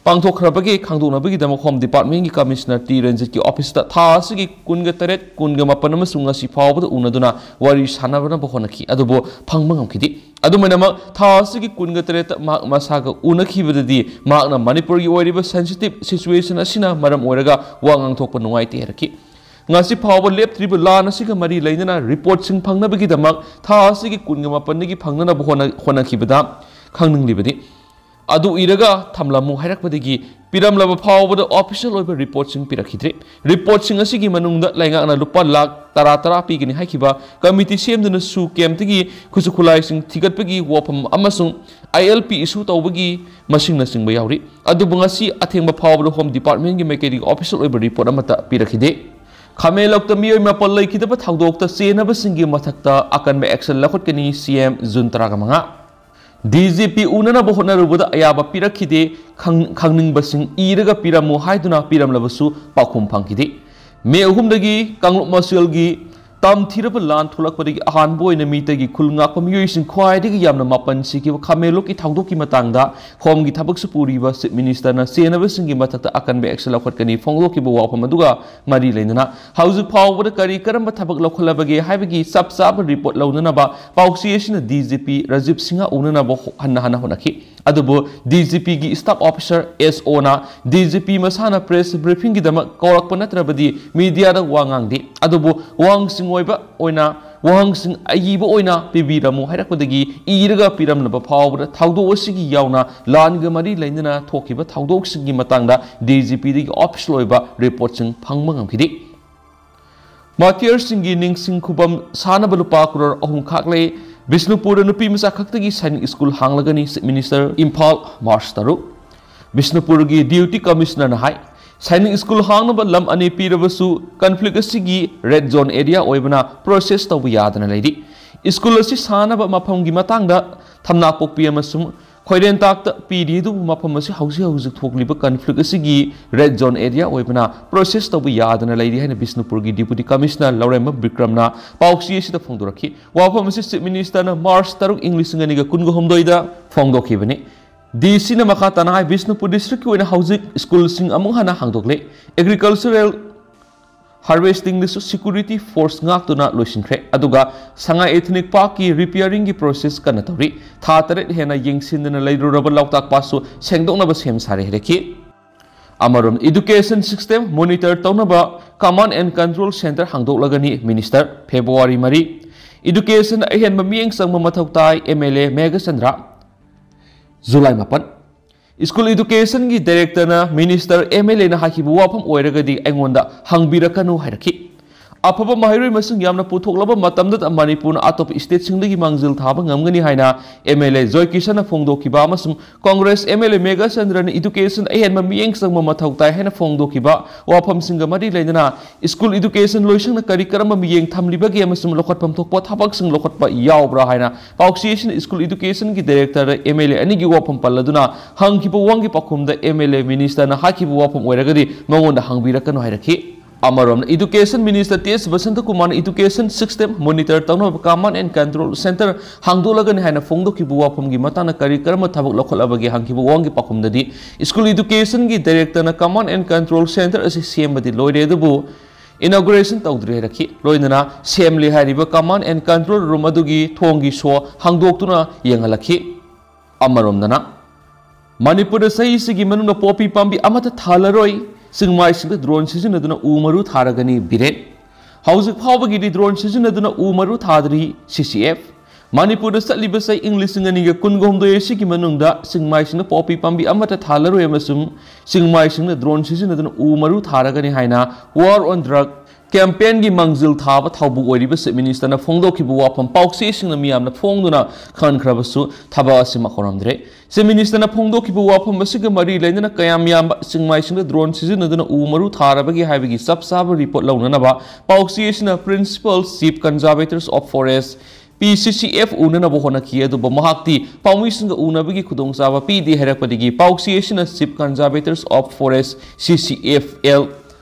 ꯄꯥꯡꯊꯣꯛꯈ꯭ꯔꯕꯒꯦ ꯈꯪꯗꯣꯛꯅꯕꯒꯤꯗꯃꯛ Home Departmentꯀꯤ Commissioner ꯇꯤ ꯔꯟꯖꯤꯠꯀꯤ officeꯇ ꯊꯥ ꯑꯁꯤꯒꯤ ꯀꯨꯟꯒ ꯇꯔꯦꯠ, ꯀꯨꯟꯒ ꯃꯥꯄꯟ ꯑꯃꯁꯨꯡ ꯉꯁꯤ ꯐꯥꯎꯕꯗ ꯎꯅꯗꯨꯅ ꯋꯥꯔꯤ ꯁꯥꯟꯅꯅꯕ ꯍꯣꯠꯅꯈꯤ, ꯑꯗꯨꯕꯨ ꯐꯪꯕ ꯉꯝꯈꯤꯗꯦ꯫ ꯑꯗꯨꯃꯥꯏꯅꯃꯛ ꯊꯥ ꯑꯁꯤꯒꯤ ꯀꯨꯟꯒ ꯇꯔꯦꯠꯇ ꯃꯍꯥꯛ ꯃꯁꯥꯒ ꯎꯅꯈꯤꯕꯗꯗꯤ ꯃꯍꯥꯛꯅ ꯃꯅꯤꯄꯨꯔꯒꯤ ꯑꯣꯏꯔꯤꯕ sensitive situation ꯑꯁꯤꯅ ꯃꯔꯝ ꯑꯣꯏꯔꯒ ꯋꯥ ꯉꯥꯡꯊꯣꯛꯄ ꯅꯨꯡꯉꯥꯏꯇꯦ ꯍꯥꯏꯔꯛꯈꯤ꯫ ꯉꯁꯤ ꯐꯥꯎꯕ ꯂꯦꯞꯇ꯭ꯔꯤꯕ ꯂꯥꯟ ꯑꯁꯤꯒ ꯃꯔꯤ ꯂꯩꯅꯅ reportꯁꯤꯡ ꯐꯪꯅꯕꯒꯤꯗꯃꯛ ꯊꯥ ꯑꯁꯤꯒꯤ ꯀꯨꯟꯒ ꯃꯥꯄꯟꯗꯒꯤ ꯐꯪꯅꯅꯕ ꯍꯣꯠꯅ-, ꯍꯣꯠꯅꯈꯤꯕꯗ ꯈꯪꯅꯤꯡꯂꯤꯕꯗꯤ ꯑꯗꯨ ꯏꯔꯒ ꯊꯝꯂꯝꯃꯨ ꯍꯥꯏꯔꯛꯄꯗꯒꯤ ꯄꯤꯔꯝꯂꯕ ꯐꯥꯎꯕꯗ official ꯑꯣꯏꯕ reportꯁꯤꯡ ꯄꯤꯔꯛꯈꯤꯗ꯭ꯔꯦ꯫ Reportꯁꯤꯡ ꯑꯁꯤꯒꯤ ꯃꯅꯨꯡꯗ ꯂꯩꯉꯥꯛꯅ ꯂꯨꯄꯥ ꯂꯥꯈ ꯇꯔꯥ ꯇꯔꯥ ꯄꯤꯒꯅꯤ ꯍꯥꯏꯈꯤꯕ committee ꯁꯦꯝꯗꯨꯅ SoO campꯇꯒꯤ ꯈꯨꯠꯁꯨ ꯈꯨꯠꯂꯥꯏꯁꯤꯡ ꯊꯤꯒꯠꯄꯒꯤ ꯋꯥꯐꯝ ꯑꯃꯁꯨꯡ ILP issue ꯇꯧꯕꯒꯤ ꯃꯁꯤꯡꯅꯆꯤꯡꯕ ꯌꯥꯎꯔꯤ꯫ ꯑꯗꯨꯕꯨ ꯉꯁꯤ ꯑꯊꯦꯡꯕ ꯐꯥꯎꯕꯗ Home Departmentꯀꯤ ꯃꯥꯏꯀꯩꯗꯒꯤ official ꯑꯣꯏꯕ report ꯑꯃꯠꯇ ꯄꯤꯔꯛꯈꯤꯗꯦ꯫ ꯈꯥꯃꯦꯟꯂꯣꯛꯇ ꯃꯤꯑꯣꯏ ꯃꯥꯄꯜ ꯂꯩꯈꯤꯗꯕ ꯊꯧꯗꯣꯛꯇ ꯆꯦꯟꯅꯕꯁꯤꯡꯒꯤ ꯃꯊꯛꯇ ꯑꯀꯟꯕ action ꯂꯧꯈꯠꯀꯅꯤ, CM, June ꯇꯔꯥꯃꯉꯥ꯫ ꯗꯤ ꯖꯤ ꯄꯤ ꯎꯅꯅꯕ ꯍꯣꯠꯅꯔꯨꯕꯗ ꯑꯌꯥꯕ ꯄꯤꯔꯛꯈꯤꯗꯦ, ꯈꯪ-, ꯈꯪꯅꯤꯡꯕꯁꯤꯡ ꯏꯔꯒ ꯄꯤꯔꯝꯃꯨ ꯍꯥꯏꯗꯨꯅ ꯄꯤꯔꯝꯂꯕꯁꯨ ꯄꯥꯎꯈꯨꯝ ꯐꯪꯈꯤꯗꯦ꯫ ꯃꯦ ꯑꯍꯨꯝꯗꯒꯤ ꯀꯥꯡꯂꯨꯞ ꯃꯁꯦꯜꯒꯤ ꯇꯝꯊꯤꯔꯕ ꯂꯥꯟ ꯊꯣꯛꯂꯛꯄꯗꯒꯤ ꯑꯍꯥꯟꯕ ꯑꯣꯏꯅ ꯃꯤꯇꯩꯒꯤ ꯈꯨꯜ ꯉꯥꯛꯄ ꯃꯤꯑꯣꯏꯁꯤꯡ ꯈ꯭ꯋꯥꯏꯗꯒꯤ ꯌꯥꯝꯅ ꯃꯥꯄꯟ ꯁꯤꯈꯤꯕ ꯈꯥꯃꯦꯟꯂꯣꯛꯀꯤ ꯊꯧꯗꯣꯛꯀꯤ ꯃꯇꯥꯡꯗ ꯍꯣꯝꯒꯤ ꯊꯕꯛꯁꯨ ꯄꯨꯔꯤꯕ ꯆꯤꯐ ꯃꯤꯅꯤꯁꯇꯔꯅ ꯆꯦꯟꯅꯕꯁꯤꯡꯒꯤ ꯃꯊꯛꯇ ꯑꯀꯟꯕ action ꯂꯧꯈꯠꯀꯅꯤ ꯐꯣꯡꯗꯣꯛꯈꯤꯕ ꯋꯥꯐꯝ ꯑꯗꯨꯒ ꯃꯔꯤ ꯂꯩꯅꯅ ꯍꯧꯖꯤꯛ ꯐꯥꯎꯕꯗ ꯀꯔꯤ ꯀꯔꯝꯕ ꯊꯕꯛ ꯂꯧꯈꯠꯂꯕꯒꯦ ꯍꯥꯏꯕꯒꯤ ꯆꯞ ꯆꯥꯕ report ꯂꯧꯅꯅꯕ ꯄꯥꯎꯆꯦ ꯑꯁꯤꯅ D G P Rajiv Singh ꯎꯅꯅꯕ ꯍꯣ-, ꯍꯟꯅ ꯍꯟꯅ ꯍꯣꯠꯅꯈꯤ꯫ ꯑꯗꯨꯕꯨ ꯗꯤ ꯖꯤ ꯄꯤꯒꯤ staff officer, ꯑꯦꯁ ꯑꯣꯅ ꯗꯤ ꯖꯤ ꯄꯤ ꯃꯁꯥꯅ press briefingꯒꯤꯗꯃꯛ ꯀꯧꯔꯛꯄ ꯅꯠꯇ꯭ꯔꯕꯗꯤ mediaꯗ ꯋꯥ ꯉꯥꯡꯗꯦ꯫ ꯑꯗꯨꯕꯨ ꯋꯥꯍꯪꯁꯤꯡ ꯑꯣꯏꯕ ꯑꯣꯏꯅ, ꯋꯥꯍꯪꯁꯤꯡ ꯑꯏꯕ ꯑꯣꯏꯅ ꯄꯤꯕꯤꯔꯝꯃꯨ ꯍꯥꯏꯔꯛꯄꯗꯒꯤ ꯏꯔꯒ ꯄꯤꯔꯝꯂꯕ ꯐꯥꯎꯕꯗ ꯊꯧꯗꯣꯛ ꯑꯁꯤꯒꯤ ꯌꯥꯎꯅ ꯂꯥꯟꯒ ꯃꯔꯤ ꯂꯩꯅꯅ ꯊꯣꯛꯈꯤꯕ ꯊꯧꯗꯣꯛꯁꯤꯡꯒꯤ ꯃꯇꯥꯡꯗ ꯗꯤ ꯖꯤ ꯄꯤꯗꯒꯤ official ꯑꯣꯏꯕ reportꯁꯤꯡ ꯐꯪꯕ ꯉꯝꯈꯤꯗꯦ꯫ ꯃꯥꯔꯇꯤꯌꯔꯁꯤꯡꯒꯤ ꯅꯤꯡꯁꯤꯡ ꯈꯨꯕꯝ ꯁꯥꯅꯕ ꯂꯨꯄꯥ ꯀ꯭ꯔꯣꯔ ꯑꯍꯨꯝ ꯈꯥꯛꯂꯦ꯫ ꯕꯤꯁꯅꯨꯄꯨꯔꯗ ꯅꯨꯄꯤ ꯃꯆꯥ ꯈꯛꯇꯒꯤ ꯁꯥꯏꯅꯤꯛ ꯁ꯭ꯀꯨꯜ ꯍꯥꯡꯂꯒꯅꯤ, ꯆꯤꯐ ꯃꯤꯅꯤꯁꯇꯔ꯫ ꯏꯝꯐꯥꯜ, ꯃꯥꯔꯆ ꯇꯔꯨꯛ꯫ ꯕꯤꯁꯅꯨꯄꯨꯔꯒꯤ ꯗꯤꯄꯨꯇꯤ ꯀꯃꯤꯁꯅꯔꯅ ꯍꯥꯏ, ꯁꯥꯏꯅꯤꯛ ꯁ꯭ꯀꯨꯜ ꯍꯥꯡꯅꯕ ꯂꯝ ꯑꯅꯤ ꯄꯤꯔꯕꯁꯨ conflict ꯑꯁꯤꯒꯤ red zone area ꯑꯣꯏꯕꯅ process ꯇꯧꯕ ꯌꯥꯗꯅ ꯂꯩꯔꯤ꯫ ꯁ꯭ꯀꯨꯜ ꯑꯁꯤ ꯁꯥꯅꯕ ꯃꯐꯝꯒꯤ ꯃꯇꯥꯡꯗ ꯊꯝꯅꯥꯄꯣꯛꯄꯤ ꯑꯃꯁꯨꯡ ꯈꯣꯏꯔꯦꯟꯇꯥꯛꯇ ꯄꯤꯔꯤ, ꯑꯗꯨꯕꯨ ꯃꯐꯝ ꯑꯁꯤ ꯍꯧꯖꯤꯛ ꯍꯧꯖꯤꯛ ꯊꯣꯛꯂꯤꯕ conflict ꯑꯁꯤꯒꯤ red zone area ꯑꯣꯏꯕꯅ process ꯇꯧꯕ ꯌꯥꯗꯅ ꯂꯩꯔꯤ ꯍꯥꯏꯅ ꯕꯤꯁꯅꯨꯄꯨꯔꯒꯤ ꯗꯤꯄꯨꯇꯤ ꯀꯃꯤꯁꯅꯔ ꯂꯧꯔꯦꯝꯕꯝ ꯕꯤꯀ꯭ꯔꯝꯅ ꯄꯥꯎꯆꯦ ꯑꯁꯤꯗ ꯐꯣꯡꯗꯣꯔꯛꯈꯤ꯫ ꯋꯥꯐꯝ ꯑꯁꯤ ꯆꯤꯐ ꯃꯤꯅꯤꯁꯇꯔꯅ ꯃꯥꯔꯆ ꯇꯔꯨꯛ, ꯏꯪ ꯂꯤꯁꯤꯡ ꯑꯅꯤꯒ ꯀꯨꯟꯒ ꯍꯨꯝꯗꯣꯏꯗ ꯐꯣꯡꯗꯣꯛꯈꯤꯕꯅꯤ꯫ ꯗꯤ ꯁꯤꯅ ꯃꯈꯥ ꯇꯥꯅ ꯍꯥꯏ, ꯕꯤꯁꯅꯨꯄꯨꯔ districtꯀꯤ ꯑꯣꯏꯅ ꯍꯧꯖꯤꯛ ꯁ꯭ꯀꯨꯜꯁꯤꯡ ꯑꯃꯨꯛ ꯍꯟꯅ ꯍꯥꯡꯗꯣꯛꯂꯦ꯫ Agricultural harvestingꯗꯁꯨ security force ꯉꯥꯛꯇꯨꯅ ꯂꯣꯏꯁꯤꯟꯈ꯭ꯔꯦ꯫ ꯑꯗꯨꯒ ꯁꯉꯥꯏ Ethnic Parkꯀꯤ repairingꯒꯤ process ꯀꯟꯅ ꯇꯧꯔꯤ꯫ ꯊꯥ ꯇꯔꯦꯠ ꯍꯦꯟꯅ ꯌꯦꯡꯁꯤꯟꯗꯅ ꯂꯩꯔꯨꯔꯕ ꯂꯣꯛꯇꯥꯛ ꯄꯥꯠꯁꯨ ꯁꯦꯡꯗꯣꯛꯅꯕ ꯁꯦꯝ ꯁꯥꯔꯦ ꯍꯥꯏꯔꯛꯈꯤ꯫ ꯑꯃꯔꯣꯝ, education system monitor ꯇꯧꯅꯕ command and control centre ꯍꯥꯡꯗꯣꯛꯂꯒꯅꯤ, ꯃꯤꯅꯤꯁꯇꯔ꯫ ꯐꯦꯕ꯭ꯔꯨꯋꯥꯔꯤ ꯃꯔꯤ꯫ Educationꯗ ꯑꯍꯦꯟꯕ ꯃꯤꯠꯌꯦꯡ ꯆꯪꯕ ꯃꯊꯧ ꯇꯥꯏ, M L A Meghachandra. July ꯃꯥꯄꯟ꯫ School educationꯒꯤ directorꯅ ꯃꯤꯅꯤꯁꯇꯔ, ꯑꯦꯝ ꯑꯦꯜ ꯑꯦꯅ ꯍꯥꯏꯈꯤꯕ ꯋꯥꯐꯝ ꯑꯣꯏꯔꯒꯗꯤ ꯑꯩꯉꯣꯟꯗ ꯍꯪꯕꯤꯔꯛꯀꯅꯨ ꯍꯥꯏꯔꯛꯈꯤ꯫ ꯑꯐꯕ ꯃꯍꯩꯔꯣꯏ ꯃꯁꯤꯡ ꯌꯥꯝꯅ ꯄꯨꯊꯣꯛꯂꯕ ꯃꯇꯝꯗꯇ ꯃꯅꯤꯄꯨꯔꯅ ꯑꯇꯣꯞꯄ stateꯁꯤꯡꯗꯒꯤ ꯃꯥꯡꯖꯤꯜ ꯊꯥꯕ ꯉꯝꯒꯅꯤ ꯍꯥꯏꯅ MLA ꯖꯣꯏ ꯀꯤꯁꯟꯅ ꯐꯣꯡꯗꯣꯛꯈꯤꯕ ꯑꯃꯁꯨꯡ Congress MLA ꯃꯦꯘꯥ ꯆꯟꯗ꯭ꯔꯅ education ꯑꯍꯦꯟꯕ ꯃꯤꯠꯌꯦꯡ ꯆꯪꯕ ꯃꯊꯧ ꯇꯥꯏ ꯍꯥꯏꯅ ꯐꯣꯡꯗꯣꯛꯈꯤꯕ ꯋꯥꯐꯝꯁꯤꯡꯒ ꯃꯔꯤ ꯂꯩꯅꯅ school education ꯂꯣꯏꯁꯪꯅ ꯀꯔꯤ ꯀꯔꯝꯕ ꯃꯤꯠꯌꯦꯡ ꯊꯝꯂꯤꯕꯒꯦ ꯑꯃꯁꯨꯡ ꯂꯧꯈꯠꯐꯝ ꯊꯣꯛꯄ ꯊꯕꯛꯁꯤꯡ ꯂꯧꯈꯠꯄ ꯌꯥꯎꯕ꯭ꯔꯥ ꯍꯥꯏꯅ ꯄꯥꯎꯆꯦꯁꯤꯅ school educationꯒꯤ directorꯗ MLA ꯑꯅꯤꯒꯤ ꯋꯥꯐꯝ ꯄꯜꯂꯗꯨꯅ ꯍꯪꯈꯤꯕ ꯋꯥꯍꯪꯒꯤ ꯄꯥꯎꯈꯨꯝꯗ MLA ministerꯅ ꯍꯥꯏꯈꯤꯕ ꯋꯥꯐꯝ ꯑꯣꯏꯔꯒꯗꯤ ꯃꯉꯣꯟꯗ ꯍꯪꯕꯤꯔꯛꯀꯅꯨ ꯍꯥꯏꯔꯛꯈꯤ꯫ ꯑꯃꯔꯣꯝꯗ education minister T S Basanta ꯀꯨꯃꯥꯔꯅ education system monitor ꯇꯧꯅꯕ command and control centre ꯍꯥꯡꯗꯣꯛꯂꯒꯅꯤ ꯍꯥꯏꯅ ꯐꯣꯡꯗꯣꯛꯈꯤꯕ ꯋꯥꯐꯝꯒꯤ ꯃꯇꯥꯡꯗ ꯀꯔꯤ ꯀꯔꯝꯕ ꯊꯕꯛ ꯂꯧꯈꯠꯂꯕꯒꯦ ꯍꯪꯈꯤꯕ ꯋꯥꯍꯪꯒꯤ ꯄꯥꯎꯈꯨꯝꯗꯗꯤ school educationꯒꯤ directorꯅ command and control centre ꯑꯁꯤ ꯁꯦꯝꯕꯗꯤ ꯂꯣꯏꯔꯦ ꯑꯗꯨꯕꯨ inauguration ꯇꯧꯗ꯭ꯔꯤ ꯍꯥꯏꯔꯛꯈꯤ꯫ ꯂꯣꯏꯅꯅ ꯁꯦꯝꯂꯤ ꯍꯥꯏꯔꯤꯕ command and control room ꯑꯗꯨꯒꯤ ꯊꯣꯡꯒꯤ ꯁꯣ ꯍꯥꯡꯗꯣꯛꯇꯨꯅ ꯌꯦꯡꯍꯜꯂꯛꯈꯤ꯫ ꯑꯃꯔꯣꯝꯗꯅ ꯃꯅꯤꯄꯨꯔꯗ ꯆꯍꯤꯁꯤꯒꯤ ꯃꯅꯨꯡꯗ ꯄꯣꯄꯤ ꯄꯥꯝꯕꯤ ꯑꯃꯠꯇ ꯊꯥꯜꯂꯔꯣꯏ, ꯆꯤꯡꯃꯥꯏꯁꯤꯡꯗ drone ꯁꯤꯖꯤꯟꯅꯗꯨꯅ ꯎ ꯃꯔꯨ ꯊꯥꯔꯒꯅꯤ ꯕꯤꯔꯦꯟ꯫ ꯍꯧꯖꯤꯛ ꯐꯥꯎꯕꯒꯤꯗꯤ drone ꯁꯤꯖꯤꯟꯅꯗꯨꯅ ꯎ ꯃꯔꯨ ꯊꯥꯗ꯭ꯔꯤ CCF꯫ ꯃꯅꯤꯄꯨꯔꯗ ꯆꯠꯂꯤꯕ ꯆꯍꯤ ꯏꯪ ꯂꯤꯁꯤꯡ ꯑꯅꯤꯒ ꯀꯨꯟꯒ ꯍꯨꯝꯗꯣꯏ ꯑꯁꯤꯒꯤ ꯃꯅꯨꯡꯗ ꯆꯤꯡꯃꯥꯏꯁꯤꯡꯗ ꯄꯣꯄꯤ ꯄꯥꯝꯕꯤ ꯑꯃꯠꯇ ꯊꯥꯜꯂꯔꯣꯏ ꯑꯃꯁꯨꯡ ꯆꯤꯡꯃꯥꯏꯁꯤꯡꯗ drone ꯁꯤꯖꯤꯟꯅꯗꯨꯅ ꯎ ꯃꯔꯨ ꯊꯥꯔꯒꯅꯤ ꯍꯥꯏꯅ War on Drug campaignꯒꯤ ꯃꯥꯡꯖꯤꯜ ꯊꯥꯕ ꯊꯧꯕꯨ ꯑꯣꯏꯔꯤꯕ Chief Ministerꯅ ꯐꯣꯡꯗꯣꯛꯈꯤꯕ ꯋꯥꯐꯝ ꯄꯥꯎꯆꯦꯁꯤꯡꯅ ꯃꯤꯌꯥꯝꯅ ꯐꯣꯡꯗꯨꯅ ꯈꯟꯈ꯭ꯔꯕꯁꯨ ꯊꯕꯛ ꯑꯁꯤ ꯃꯈꯣꯟꯔꯝꯗ꯭ꯔꯦ꯫ Chief Ministerꯅ ꯐꯣꯡꯗꯣꯛꯈꯤꯕ ꯋꯥꯐꯝ ꯑꯁꯤꯒ ꯃꯔꯤ ꯂꯩꯅꯅ ꯀꯌꯥꯝ ꯌꯥꯝꯕ ꯆꯤꯡꯃꯥꯏꯁꯤꯡꯗ drone ꯁꯤꯖꯤꯟꯅꯗꯨꯅ ꯎ ꯃꯔꯨ ꯊꯥꯔꯕꯒꯦ ꯍꯥꯏꯕꯒꯤ ꯆꯞ ꯆꯥꯕ report ꯂꯧꯅꯅꯕ ꯄꯥꯎꯆꯦꯁꯤꯅ Principal Chief Conservators of Forest, PCCF ꯎꯅꯅꯕ ꯍꯣꯠꯅꯈꯤ, ꯑꯗꯨꯕꯨ ꯃꯍꯥꯛꯇꯤ ꯄꯥꯎꯃꯤꯁꯤꯡꯒ ꯎꯅꯕꯒꯤ ꯈꯨꯗꯣꯡꯆꯥꯕ ꯄꯤꯗꯦ ꯍꯥꯏꯔꯛꯄꯗꯒꯤ ꯄꯥꯎꯆꯦꯁꯤꯅ Chief Conservators of Forest, CCFL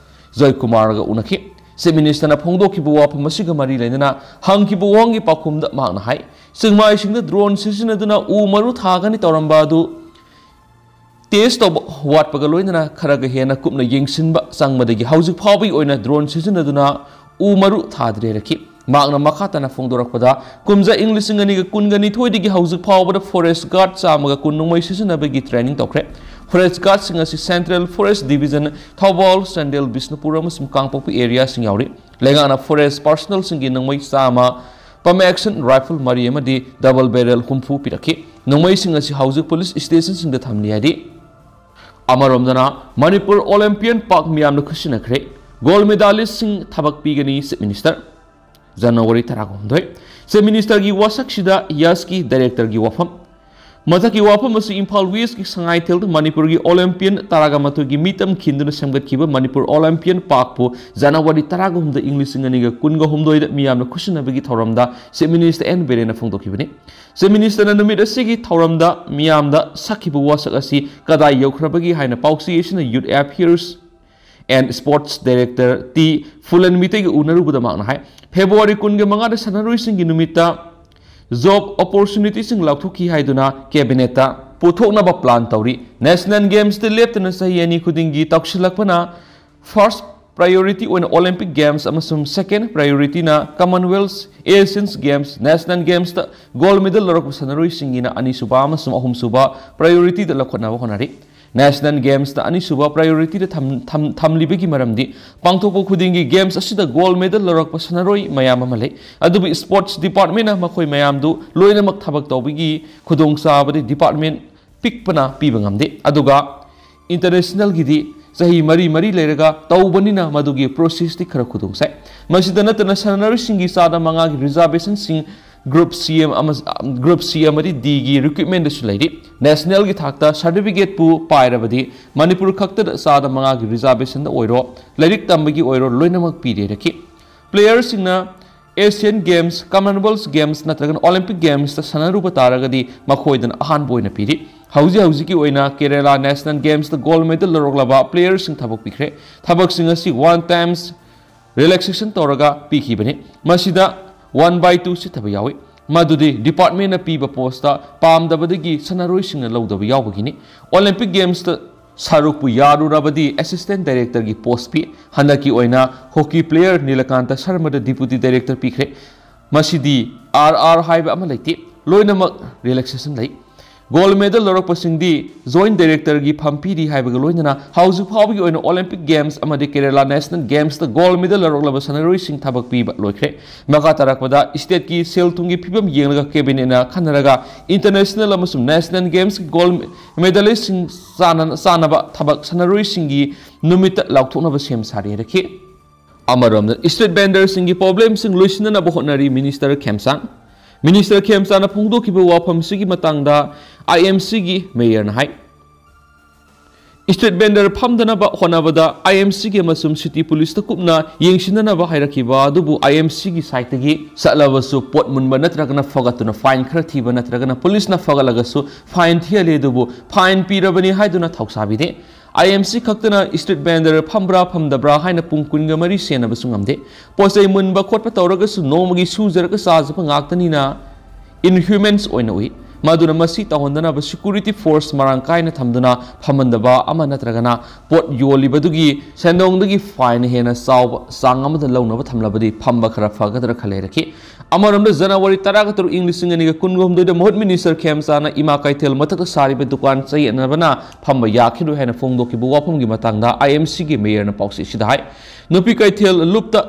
ꯖꯣꯏꯀꯨꯃꯥꯔꯒ ꯎꯅꯈꯤ꯫ Chief Ministerꯅ ꯐꯣꯡꯗꯣꯛꯈꯤꯕ ꯋꯥꯐꯝ ꯑꯁꯤꯒ ꯃꯔꯤ ꯂꯩꯅꯅ ꯍꯪꯈꯤꯕ ꯋꯥꯍꯪꯒꯤ ꯄꯥꯎꯈꯨꯝꯗ ꯃꯍꯥꯛꯅ ꯍꯥꯏ, ꯆꯤꯡꯃꯥꯏꯁꯤꯡꯗ drone ꯁꯤꯖꯤꯟꯅꯗꯨꯅ ꯎ ꯃꯔꯨ ꯊꯥꯒꯅꯤ ꯇꯧꯔꯝꯕ ꯑꯗꯨ test ꯇꯧꯕ ꯋꯥꯠꯄꯒ ꯂꯣꯏꯅꯅ ꯈꯔꯒ ꯍꯦꯟꯅ ꯀꯨꯞꯅ ꯌꯦꯡꯁꯤꯟꯕ ꯆꯪꯕꯗꯒꯤ ꯍꯧꯖꯤꯛ ꯐꯥꯎꯕꯒꯤ ꯑꯣꯏꯅ drone ꯁꯤꯖꯤꯟꯅꯗꯨꯅ ꯎ ꯃꯔꯨ ꯊꯥꯗ꯭ꯔꯦ ꯍꯥꯏꯔꯛꯈꯤ꯫ ꯃꯍꯥꯛꯅ ꯃꯈꯥ ꯇꯥꯅ ꯐꯣꯡꯗꯣꯔꯛꯄꯗ, ꯀꯨꯝꯖꯥ ꯏꯪ ꯂꯤꯁꯤꯡ ꯑꯅꯤꯒ ꯀꯨꯟꯒ ꯅꯤꯊꯣꯏꯗꯒꯤ ꯍꯧꯖꯤꯛ ꯐꯥꯎꯕꯗ forest guard ꯆꯥꯝꯃꯒ ꯀꯨꯟ ꯅꯣꯡꯃꯩ ꯁꯤꯖꯤꯟꯅꯕꯒꯤ training ꯇꯧꯈ꯭ꯔꯦ꯫ Forest guardꯁꯤꯡ ꯑꯁꯤ Central Forest Division, Thoubal, Chandel, Bishnupur ꯑꯃꯁꯨꯡ ꯀꯥꯡꯄꯣꯛꯄꯤ areaꯁꯤꯡ ꯌꯥꯎꯔꯤ꯫ ꯂꯩꯉꯥꯛꯅ forest personnelꯁꯤꯡꯒꯤ ꯅꯣꯡꯃꯩ ꯆꯥꯝꯃ, pump action rifle ꯃꯔꯤ ꯑꯃꯗꯤ double barrel ꯍꯨꯝꯐꯨ ꯄꯤꯔꯛꯈꯤ꯫ ꯅꯣꯡꯃꯩꯁꯤꯡ ꯑꯁꯤ ꯍꯧꯖꯤꯛ police stationꯁꯤꯡꯗ ꯊꯝꯂꯤ ꯍꯥꯏꯔꯤ꯫ ꯑꯃꯔꯣꯝꯗꯅ ꯃꯅꯤꯄꯨꯔ Olympian Park ꯃꯤꯌꯥꯝꯅ ꯈꯨꯠꯁꯤꯟꯅꯈ꯭ꯔꯦ꯫ Gold medalistꯁꯤꯡ ꯊꯕꯛ ꯄꯤꯒꯅꯤ Chief Minister꯫ January ꯇꯔꯥꯒ ꯍꯨꯝꯗꯣꯏ꯫ Chief Ministerꯒꯤ ꯋꯥꯁꯛꯁꯤꯗ ꯌꯁꯀꯤ directorꯒꯤ ꯋꯥꯐꯝ꯫ ꯃꯊꯛꯀꯤ ꯋꯥꯐꯝ ꯑꯁꯤ ꯏꯝꯐꯥꯜ Westꯀꯤ ꯁꯉꯥꯏꯊꯦꯜꯗ ꯃꯅꯤꯄꯨꯔꯒꯤ Olympian ꯇꯔꯥꯒ ꯃꯥꯊꯣꯏꯒꯤ ꯃꯤꯇꯝ ꯈꯤꯟꯗꯨꯅ ꯁꯦꯝꯒꯠꯈꯤꯕ ꯃꯅꯤꯄꯨꯔ Olympian Parkꯄꯨ January ꯇꯔꯥꯒ ꯍꯨꯝꯗꯣꯏ, ꯏꯪ ꯂꯤꯁꯤꯡ ꯑꯅꯤꯒ ꯀꯨꯟꯒ ꯍꯨꯝꯗꯣꯏꯗ ꯃꯤꯌꯥꯝꯅ ꯈꯨꯠꯁꯤꯟꯅꯕꯒꯤ ꯊꯧꯔꯝꯗ Chief Minister ꯑꯦꯟ ꯕꯤꯔꯦꯟꯅ ꯐꯣꯡꯗꯣꯛꯈꯤꯕꯅꯤ꯫ Chief Ministerꯅ ꯅꯨꯃꯤꯠ ꯑꯁꯤꯒꯤ ꯊꯧꯔꯝꯗ ꯃꯤꯌꯥꯝꯗ ꯁꯛꯈꯤꯕ ꯋꯥꯁꯛ ꯑꯁꯤ ꯀꯗꯥꯏ ꯌꯧꯈ꯭ꯔꯕꯒꯦ ꯍꯥꯏꯅ ꯄꯥꯎꯆꯦ ꯑꯁꯤꯅ Youth Affairs and Sports Director T ꯐꯨꯂꯟꯃꯤꯇꯩꯒ ꯎꯅꯔꯨꯕꯗ ꯃꯍꯥꯛꯅ ꯍꯥꯏ, February ꯀꯨꯟꯒ ꯃꯉꯥꯗ ꯁꯥꯟꯅꯔꯣꯏꯁꯤꯡꯒꯤ ꯅꯨꯃꯤꯠꯇ job opportunityꯁꯤꯡ ꯂꯥꯎꯊꯣꯛꯈꯤ ꯍꯥꯏꯗꯨꯅ cabinetꯇ ꯄꯨꯊꯣꯛꯅꯕ plan ꯇꯧꯔꯤ꯫ National Gamesꯇ ꯂꯦꯞꯇꯅ ꯆꯍꯤ ꯑꯅꯤ ꯈꯨꯗꯤꯡꯒꯤ ꯇꯧꯁꯤꯜꯂꯛꯄꯅ first priority ꯑꯣꯏꯅ Olympic Games ꯑꯃꯁꯨꯡ second priorityꯅ Commonwealth, Asian Games, National Gamesꯇ gold medal ꯂꯧꯔꯛꯄ ꯁꯥꯟꯅꯔꯣꯏꯁꯤꯡꯒꯤꯅ ꯑꯅꯤꯁꯨꯕ ꯑꯃꯁꯨꯡ ꯑꯍꯨꯝꯁꯨꯕ priorityꯗ ꯂꯧꯈꯠꯅꯕ ꯍꯣꯠꯅꯔꯤ꯫ National Gamesꯇ ꯑꯅꯤꯁꯨꯕ priorityꯗ ꯊꯝ-, ꯊꯝ-, ꯊꯝꯂꯤꯕꯒꯤ ꯃꯔꯝꯗꯤ ꯄꯥꯡꯊꯣꯛꯄ ꯈꯨꯗꯤꯡꯒꯤ games ꯑꯁꯤꯗ gold medal ꯂꯧꯔꯛꯄ ꯁꯥꯟꯅꯔꯣꯏ ꯃꯌꯥꯝ ꯑꯃ ꯂꯩ, ꯑꯗꯨꯕꯨ sports departmentꯅ ꯃꯈꯣꯏ ꯃꯌꯥꯝꯗꯨ ꯂꯣꯏꯅꯃꯛ ꯊꯕꯛ ꯇꯧꯕꯒꯤ ꯈꯨꯗꯣꯡꯆꯥꯕꯗꯤ department ꯄꯤꯛꯄꯅ ꯄꯤꯕ ꯉꯝꯗꯦ꯫ ꯑꯗꯨꯒ internationalꯒꯤꯗꯤ ꯆꯍꯤ ꯃꯔꯤ ꯃꯔꯤ ꯂꯩꯔꯒ ꯇꯧꯕꯅꯤꯅ ꯃꯗꯨꯒꯤ processꯇꯤ ꯈꯔ ꯈꯨꯗꯣꯡ ꯆꯥꯏ꯫ ꯃꯁꯤꯗ ꯅꯠꯇꯅ ꯁꯥꯟꯅꯔꯣꯏꯁꯤꯡꯒꯤ ꯆꯥꯗ ꯃꯉꯥꯒꯤ reservationꯁꯤꯡ group C ꯑꯃ, group C ꯑꯃꯗꯤ Dꯒꯤ recruitmentꯗꯁꯨ ꯂꯩꯔꯤ꯫ Nationalꯒꯤ ꯊꯥꯛꯇ certificateꯄꯨ ꯄꯥꯏꯔꯕꯗꯤ ꯃꯅꯤꯄꯨꯔ ꯈꯛꯇꯗ ꯆꯥꯗ ꯃꯉꯥꯒꯤ reservationꯗ ꯑꯣꯏꯔꯣ, ꯂꯥꯏꯔꯤꯛ ꯇꯝꯕꯒꯤ ꯑꯣꯏꯔꯣ, ꯂꯣꯏꯅꯃꯛ ꯄꯤꯔꯦꯔꯛꯈꯤ꯫ Playerꯁꯤꯡꯅ Asian Games, Commonwealth Games ꯅꯠꯇ꯭ꯔꯒꯅ Olympic Gamesꯇ ꯁꯥꯟꯅꯔꯨꯕ ꯇꯥꯔꯒꯗꯤ ꯃꯈꯣꯏꯗꯅ ꯑꯍꯥꯟꯕ ꯑꯣꯏꯅ ꯄꯤꯔꯤ꯫ ꯍꯧꯖꯤꯛ ꯍꯧꯖꯤꯛꯀꯤ ꯑꯣꯏꯅ Kerala National Gamesꯇ gold medal ꯂꯧꯔꯛꯂꯕ playerꯁꯤꯡ ꯊꯕꯛ ꯄꯤꯈ꯭ꯔꯦ꯫ ꯊꯕꯛꯁꯤꯡ ꯑꯁꯤ one times relaxation ꯇꯧꯔꯒ ꯄꯤꯈꯤꯕꯅꯤ꯫ ꯃꯁꯤꯗ one by two ꯁꯤꯊꯕ ꯌꯥꯎꯏ꯫ ꯃꯗꯨꯗꯤ departmentꯅ ꯄꯤꯕ postꯇ ꯄꯥꯝꯗꯕꯗꯒꯤ ꯁꯥꯟꯅꯔꯣꯏꯁꯤꯡꯅ ꯂꯧꯗꯕ ꯌꯥꯎꯕꯒꯤꯅꯤ꯫ Olympic Gamesꯇ ꯁꯔꯨꯛꯄꯨ ꯌꯥꯔꯨꯔꯕꯗꯤ assistant directorꯒꯤ post ꯄꯤ꯫ ꯍꯟꯗꯛꯀꯤ ꯑꯣꯏꯅ hockey player Nilakanta ꯁꯔꯃꯗ deputy director ꯄꯤꯈ꯭ꯔꯦ꯫ ꯃꯁꯤꯗꯤ R R ꯍꯥꯏꯕ ꯑꯃ ꯂꯩꯇꯦ, ꯂꯣꯏꯅꯃꯛ relaxation ꯂꯩ꯫ Gold medal ꯂꯧꯔꯛꯄꯁꯤꯡꯗꯤ Joint Directorꯒꯤ ꯐꯝ ꯄꯤꯔꯤ ꯍꯥꯏꯕꯒ ꯂꯣꯏꯅꯅ ꯍꯧꯖꯤꯛ ꯐꯥꯎꯕꯒꯤ ꯑꯣꯏꯅ Olympic Games ꯑꯃꯗꯤ Kerala National Gamesꯇ gold medal ꯂꯧꯔꯛꯂꯕ ꯁꯥꯟꯅꯔꯣꯏꯁꯤꯡ ꯊꯕꯛ ꯄꯤꯕ ꯂꯣꯏꯈ꯭ꯔꯦ꯫ ꯃꯈꯥ ꯇꯥꯔꯛꯄꯗ stateꯀꯤ ꯁꯦꯜ ꯊꯨꯝꯒꯤ ꯐꯤꯕꯝ ꯌꯦꯡꯂꯒ cabinetꯅ ꯈꯟꯅꯔꯒ international ꯑꯃꯁꯨꯡ national gamesꯀꯤ gold medalistꯁꯤꯡ ꯆꯥꯟꯅ-, ꯆꯥꯟꯅꯕ ꯊꯕꯛ ꯁꯥꯟꯅꯔꯣꯏꯁꯤꯡꯒꯤ ꯅꯨꯃꯤꯠꯇ ꯂꯥꯎꯊꯣꯛꯅꯕ ꯁꯦꯝ ꯁꯥꯔꯤ ꯍꯥꯏꯔꯛꯈꯤ꯫ ꯑꯃꯔꯣꯝꯗ street vendorꯁꯤꯡꯒꯤ problemꯁꯤꯡ ꯂꯣꯏꯁꯤꯟꯅꯅꯕ ꯍꯣꯠꯅꯔꯤ Minister ꯈꯦꯝꯆꯥꯟ꯫ Minister ꯈꯦꯝꯆꯥꯟꯅ ꯐꯣꯡꯗꯣꯛꯈꯤꯕ ꯋꯥꯐꯝꯁꯤꯒꯤ ꯃꯇꯥꯡꯗ IMCꯒꯤ mayorꯅ ꯍꯥꯏ꯫ Street vendor ꯐꯝꯗꯅꯕ ꯍꯣꯠꯅꯕꯗ IMCꯒꯤ ꯑꯃꯁꯨꯡ city policeꯇ ꯀꯨꯞꯅ ꯌꯦꯡꯁꯤꯟꯅꯅꯕ ꯍꯥꯏꯔꯛꯈꯤꯕ ꯑꯗꯨꯕꯨ IMCꯒꯤ sideꯇꯒꯤ ꯆꯠꯂꯕꯁꯨ ꯄꯣꯠ ꯃꯨꯟꯕ ꯅꯠꯇ꯭ꯔꯒꯅ ꯐꯒꯠꯇꯨꯅ fine ꯈꯔ ꯊꯤꯕ ꯅꯠꯇ꯭ꯔꯒꯅ policeꯅ ꯐꯒꯠꯂꯒꯁꯨ fine ꯊꯤꯍꯜꯂꯤ ꯑꯗꯨꯕꯨ fine ꯄꯤꯔꯕꯅꯤ ꯍꯥꯏꯗꯨꯅ ꯊꯧꯁꯥꯕꯤꯗꯦ꯫ IMC ꯈꯛꯇꯅ street vendor ꯐꯝꯕ꯭ꯔꯥ ꯐꯝꯗꯕ꯭ꯔꯥ ꯍꯥꯏꯅ ꯄꯨꯡ ꯀꯨꯟꯒ ꯃꯔꯤ ꯁꯦꯟꯅꯕꯁꯨ ꯉꯝꯗꯦ꯫ ꯄꯣꯠ ꯆꯩ ꯃꯨꯟꯕ ꯈꯣꯠꯄ ꯇꯧꯔꯒꯁꯨ ꯅꯣꯡꯃꯒꯤ ꯁꯨꯖꯔꯒ ꯆꯥꯖꯕ ꯉꯥꯛꯇꯅꯤꯅ inhumane ꯑꯣꯏꯅ ꯎꯏ꯫ ꯃꯗꯨꯅ ꯃꯁꯤ ꯇꯧꯍꯟꯗꯅꯕ security force ꯃꯔꯥꯡ ꯀꯥꯏꯅ ꯊꯝꯗꯨꯅ ꯐꯝꯍꯟꯗꯕ ꯑꯃ ꯅꯠꯇ꯭ꯔꯒꯅ ꯄꯣꯠ ꯌꯣꯜꯂꯤꯕꯗꯨꯒꯤ ꯁꯦꯟꯗꯣꯡꯗꯒꯤ fine ꯍꯦꯟꯅ ꯆꯥꯎꯕ ꯆꯥꯡ ꯑꯃꯗ ꯂꯧꯅꯕ ꯊꯝꯂꯕꯗꯤ ꯐꯝꯕ ꯈꯔ ꯐꯒꯗ꯭ꯔꯥ ꯈꯜꯂꯦ ꯍꯥꯏꯔꯛꯈꯤ꯫ ꯑꯃꯔꯣꯝꯗ January ꯇꯔꯥꯒ ꯇꯔꯨꯛ, ꯏꯪ ꯂꯤꯁꯤꯡ ꯑꯅꯤꯒ ꯀꯨꯟꯒ ꯍꯨꯝꯗꯣꯏꯗ ꯃꯍꯨꯠ Minister ꯈꯦꯝꯆꯥꯟꯅ ꯏꯃꯥ ꯀꯩꯊꯦꯜ ꯃꯊꯛꯇ ꯁꯥꯔꯤꯕ ꯗꯨꯀꯥꯟ ꯆꯌꯦꯠꯅꯕꯅ ꯐꯝꯕ ꯌꯥꯈꯤꯔꯣꯏ ꯍꯥꯏꯅ ꯐꯣꯡꯗꯣꯛꯈꯤꯕ ꯋꯥꯐꯝꯒꯤ ꯃꯇꯥꯡꯗ IMCꯒꯤ mayorꯅ ꯄꯥꯎꯆꯦꯁꯤꯗ ꯍꯥꯏ꯫ ꯅꯨꯄꯤ ꯀꯩꯊꯦꯜ ꯂꯨꯞꯇ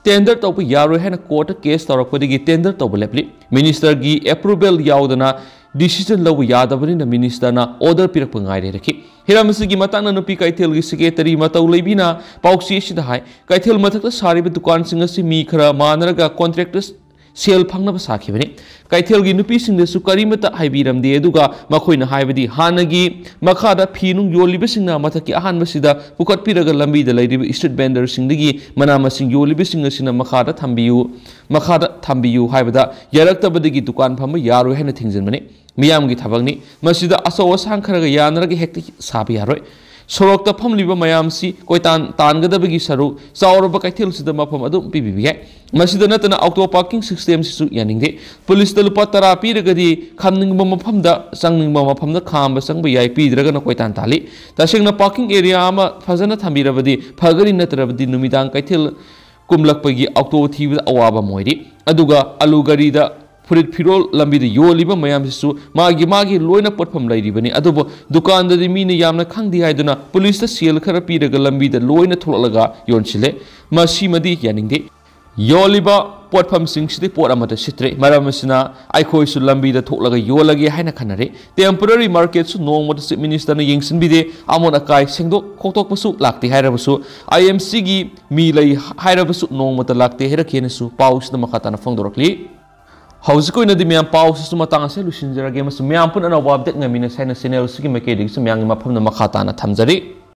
tender ꯇꯧꯕ ꯌꯥꯔꯣꯏ ꯍꯥꯏꯅ courtꯇ case ꯇꯧꯔꯛꯄꯗꯒꯤ tender ꯇꯧꯕ ꯂꯦꯞꯂꯤ꯫ Ministerꯒꯤ approval ꯌꯥꯎꯗꯅ decision ꯂꯧꯕ ꯌꯥꯗꯕꯅꯤꯅ ministerꯅ order ꯄꯤꯔꯛꯄ ꯉꯥꯏꯔꯦ ꯍꯥꯏꯔꯛꯈꯤ꯫ ꯍꯤꯔꯝ ꯑꯁꯤꯒꯤ ꯃꯇꯥꯡꯗ ꯅꯨꯄꯤ ꯀꯩꯊꯦꯜꯒꯤ secretary ꯃꯇꯧ ꯂꯩꯕꯤꯅ ꯄꯥꯎꯆꯦ ꯑꯁꯤꯗ ꯍꯥꯏ, ꯀꯩꯊꯦꯜ ꯃꯊꯛꯇ ꯁꯥꯔꯤꯕ ꯗꯨꯀꯥꯟꯁꯤꯡ ꯑꯁꯤ ꯃꯤ ꯈꯔ ꯃꯥꯟꯅꯔꯒ contractors ꯁꯦꯜ ꯐꯪꯅꯕ ꯁꯥꯈꯤꯕꯅꯤ꯫ ꯀꯩꯊꯦꯜꯒꯤ ꯅꯨꯄꯤꯁꯤꯡꯗꯁꯨ ꯀꯔꯤꯃꯠꯇ ꯍꯥꯏꯕꯤꯔꯝꯗꯦ, ꯑꯗꯨꯒ ꯃꯈꯣꯏꯅ ꯍꯥꯏꯕꯗꯤ ꯍꯥꯟꯅꯒꯤ ꯃꯈꯥꯗ ꯐꯤ ꯅꯨꯡ ꯌꯣꯜꯂꯤꯕꯁꯤꯡꯅ ꯃꯊꯛꯀꯤ ꯑꯍꯥꯟꯕꯁꯤꯗ ꯄꯨꯈꯠꯄꯤꯔꯒ ꯂꯝꯕꯤꯗ ꯂꯩꯔꯤꯕ street vendorꯁꯤꯡꯗꯒꯤ ꯃꯅꯥ ꯃꯁꯤꯡ ꯌꯣꯜꯂꯤꯕꯁꯤꯡ ꯑꯁꯤꯅ ꯃꯈꯥꯗ ꯊꯝꯕꯤꯌꯨ, ꯃꯈꯥꯗ ꯊꯝꯕꯤꯌꯨ ꯍꯥꯏꯕꯗ ꯌꯥꯔꯛꯇꯕꯗꯒꯤ ꯗꯨꯀꯥꯟ ꯐꯝꯕ ꯌꯥꯔꯣꯏ ꯍꯥꯏꯅ ꯊꯤꯡꯖꯤꯟꯕꯅꯤ꯫ ꯃꯤꯌꯥꯝꯒꯤ ꯊꯕꯛꯅꯤ꯫ ꯃꯁꯤꯗ ꯑꯆꯧ ꯑꯁꯥꯡ ꯈꯔꯒ ꯌꯥꯅꯔꯒ ꯍꯦꯛꯇ ꯁꯥꯕ ꯌꯥꯔꯣꯏ꯫ ꯁꯣꯔꯣꯛꯇ ꯐꯝꯂꯤꯕ ꯃꯌꯥꯝꯁꯤ ꯀꯣꯏꯇꯥꯟ ꯇꯥꯟꯒꯗꯕꯒꯤ ꯁꯔꯨꯛ ꯆꯥꯎꯔꯕ ꯀꯩꯊꯦꯜꯁꯤꯗ ꯃꯐꯝ ꯑꯗꯨꯝ ꯄꯤꯕꯤꯕ ꯌꯥꯏ꯫ ꯃꯁꯤꯗ ꯅꯠꯇꯅ auto parking systemꯁꯤꯁꯨ ꯌꯥꯅꯤꯡꯗꯦ꯫ Policeꯇ ꯂꯨꯄꯥ ꯇꯔꯥ ꯄꯤꯔꯒꯗꯤ ꯈꯝꯅꯤꯡꯕ ꯃꯐꯝꯗ, ꯆꯪꯅꯤꯡꯕ ꯃꯐꯝꯗ ꯈꯥꯝꯕ ꯆꯪꯕ ꯌꯥꯏ, ꯄꯤꯗ꯭ꯔꯒꯅ ꯀꯣꯏꯇꯥꯟ ꯇꯥꯜꯂꯤ꯫ ꯇꯁꯦꯡꯅ parking area ꯑꯃ ꯐꯖꯅ ꯊꯝꯕꯤꯔꯕꯗꯤ ꯐꯒꯅꯤ, ꯅꯠꯇ꯭ꯔꯕꯗꯤ ꯅꯨꯃꯤꯗꯥꯡ ꯀꯩꯊꯦꯜ ꯀꯨꯝꯂꯛꯄꯒꯤ auto ꯊꯤꯕꯗ ꯑꯋꯥꯕ ꯑꯃ ꯑꯣꯏꯔꯤ꯫ ꯑꯗꯨꯒ ꯑꯂꯨ ꯒꯥꯔꯤꯗ ꯐꯨꯔꯤꯠ ꯐꯤꯔꯣꯜ ꯂꯝꯕꯤꯗ ꯌꯣꯜꯂꯤꯕ ꯃꯌꯥꯝꯁꯤꯁꯨ ꯃꯥꯒꯤ ꯃꯥꯒꯤ ꯂꯣꯏꯅ ꯄꯣꯠꯐꯝ ꯂꯩꯔꯤꯕꯅꯤ꯫ ꯑꯗꯨꯕꯨ ꯗꯨꯀꯥꯟꯗꯗꯤ ꯃꯤꯅ ꯌꯥꯝꯅ ꯈꯪꯗꯦ ꯍꯥꯏꯗꯨꯅ ꯄꯨꯂꯤꯁꯇ ꯁꯦꯜ ꯈꯔ ꯄꯤꯔꯒ ꯂꯝꯕꯤꯗ ꯂꯣꯏꯅ ꯊꯣꯛꯂꯛꯂꯒ ꯌꯣꯟꯁꯤꯜꯂꯦ꯫ ꯃꯁꯤꯃꯗꯤ ꯌꯥꯅꯤꯡꯗꯦ꯫ ꯌꯣꯜꯂꯤꯕ ꯄꯣꯠꯐꯝꯁꯤꯡꯁꯤꯗꯤ ꯄꯣꯠ ꯑꯃꯠꯇ ꯁꯤꯠꯇ꯭ꯔꯦ꯫ ꯃꯔꯝ ꯑꯁꯤꯅ ꯑꯩꯈꯣꯏꯁꯨ ꯂꯝꯕꯤꯗ ꯊꯣꯛꯂꯒ ꯌꯣꯜꯂꯒꯦ ꯍꯥꯏꯅ ꯈꯟꯅꯔꯦ꯫ Temporary marketꯁꯨ ꯅꯣꯡꯃꯇ Chief Ministerꯅ ꯌꯦꯡꯁꯤꯟꯕꯤꯗꯦ꯫ ꯑꯃꯣꯠ ꯑꯀꯥꯏ ꯁꯦꯡꯗꯣꯛ ꯈꯣꯠꯇꯣꯛꯄꯁꯨ ꯂꯥꯛꯇꯦ ꯍꯥꯏꯔꯕꯁꯨ, IMCꯒꯤ ꯃꯤ ꯂꯩ ꯍꯥꯏꯔꯕꯁꯨ ꯅꯣꯡꯃꯇ ꯂꯥꯛꯇꯦ ꯍꯥꯏꯔꯛꯈꯤ ꯍꯥꯏꯅꯁꯨ ꯄꯥꯎꯁꯤꯗ ꯃꯈꯥ ꯇꯥꯅ ꯐꯣꯡꯗꯣꯔꯛꯂꯤ꯫ ꯍꯧꯖꯤꯛ ꯑꯣꯏꯅꯗꯤ ꯃꯌꯥꯝ ꯄꯥꯎꯁꯤꯁꯨ ꯃꯇꯥꯡ ꯑꯁꯤꯗ ꯂꯣꯏꯁꯤꯟꯖꯔꯒꯦ ꯑꯃꯁꯨꯡ ꯃꯌꯥꯝ ꯄꯨꯟꯅ ꯑꯅꯧꯕ update ꯉꯥꯏꯃꯤꯟꯅꯁꯦ ꯍꯥꯏꯅ channelꯁꯤꯒꯤ ꯃꯥꯏꯀꯩꯗꯒꯤꯁꯨ ꯃꯌꯥꯝꯒꯤ ꯃꯐꯝꯗ ꯃꯈꯥ ꯇꯥꯅ ꯊꯝꯖꯔꯤ꯫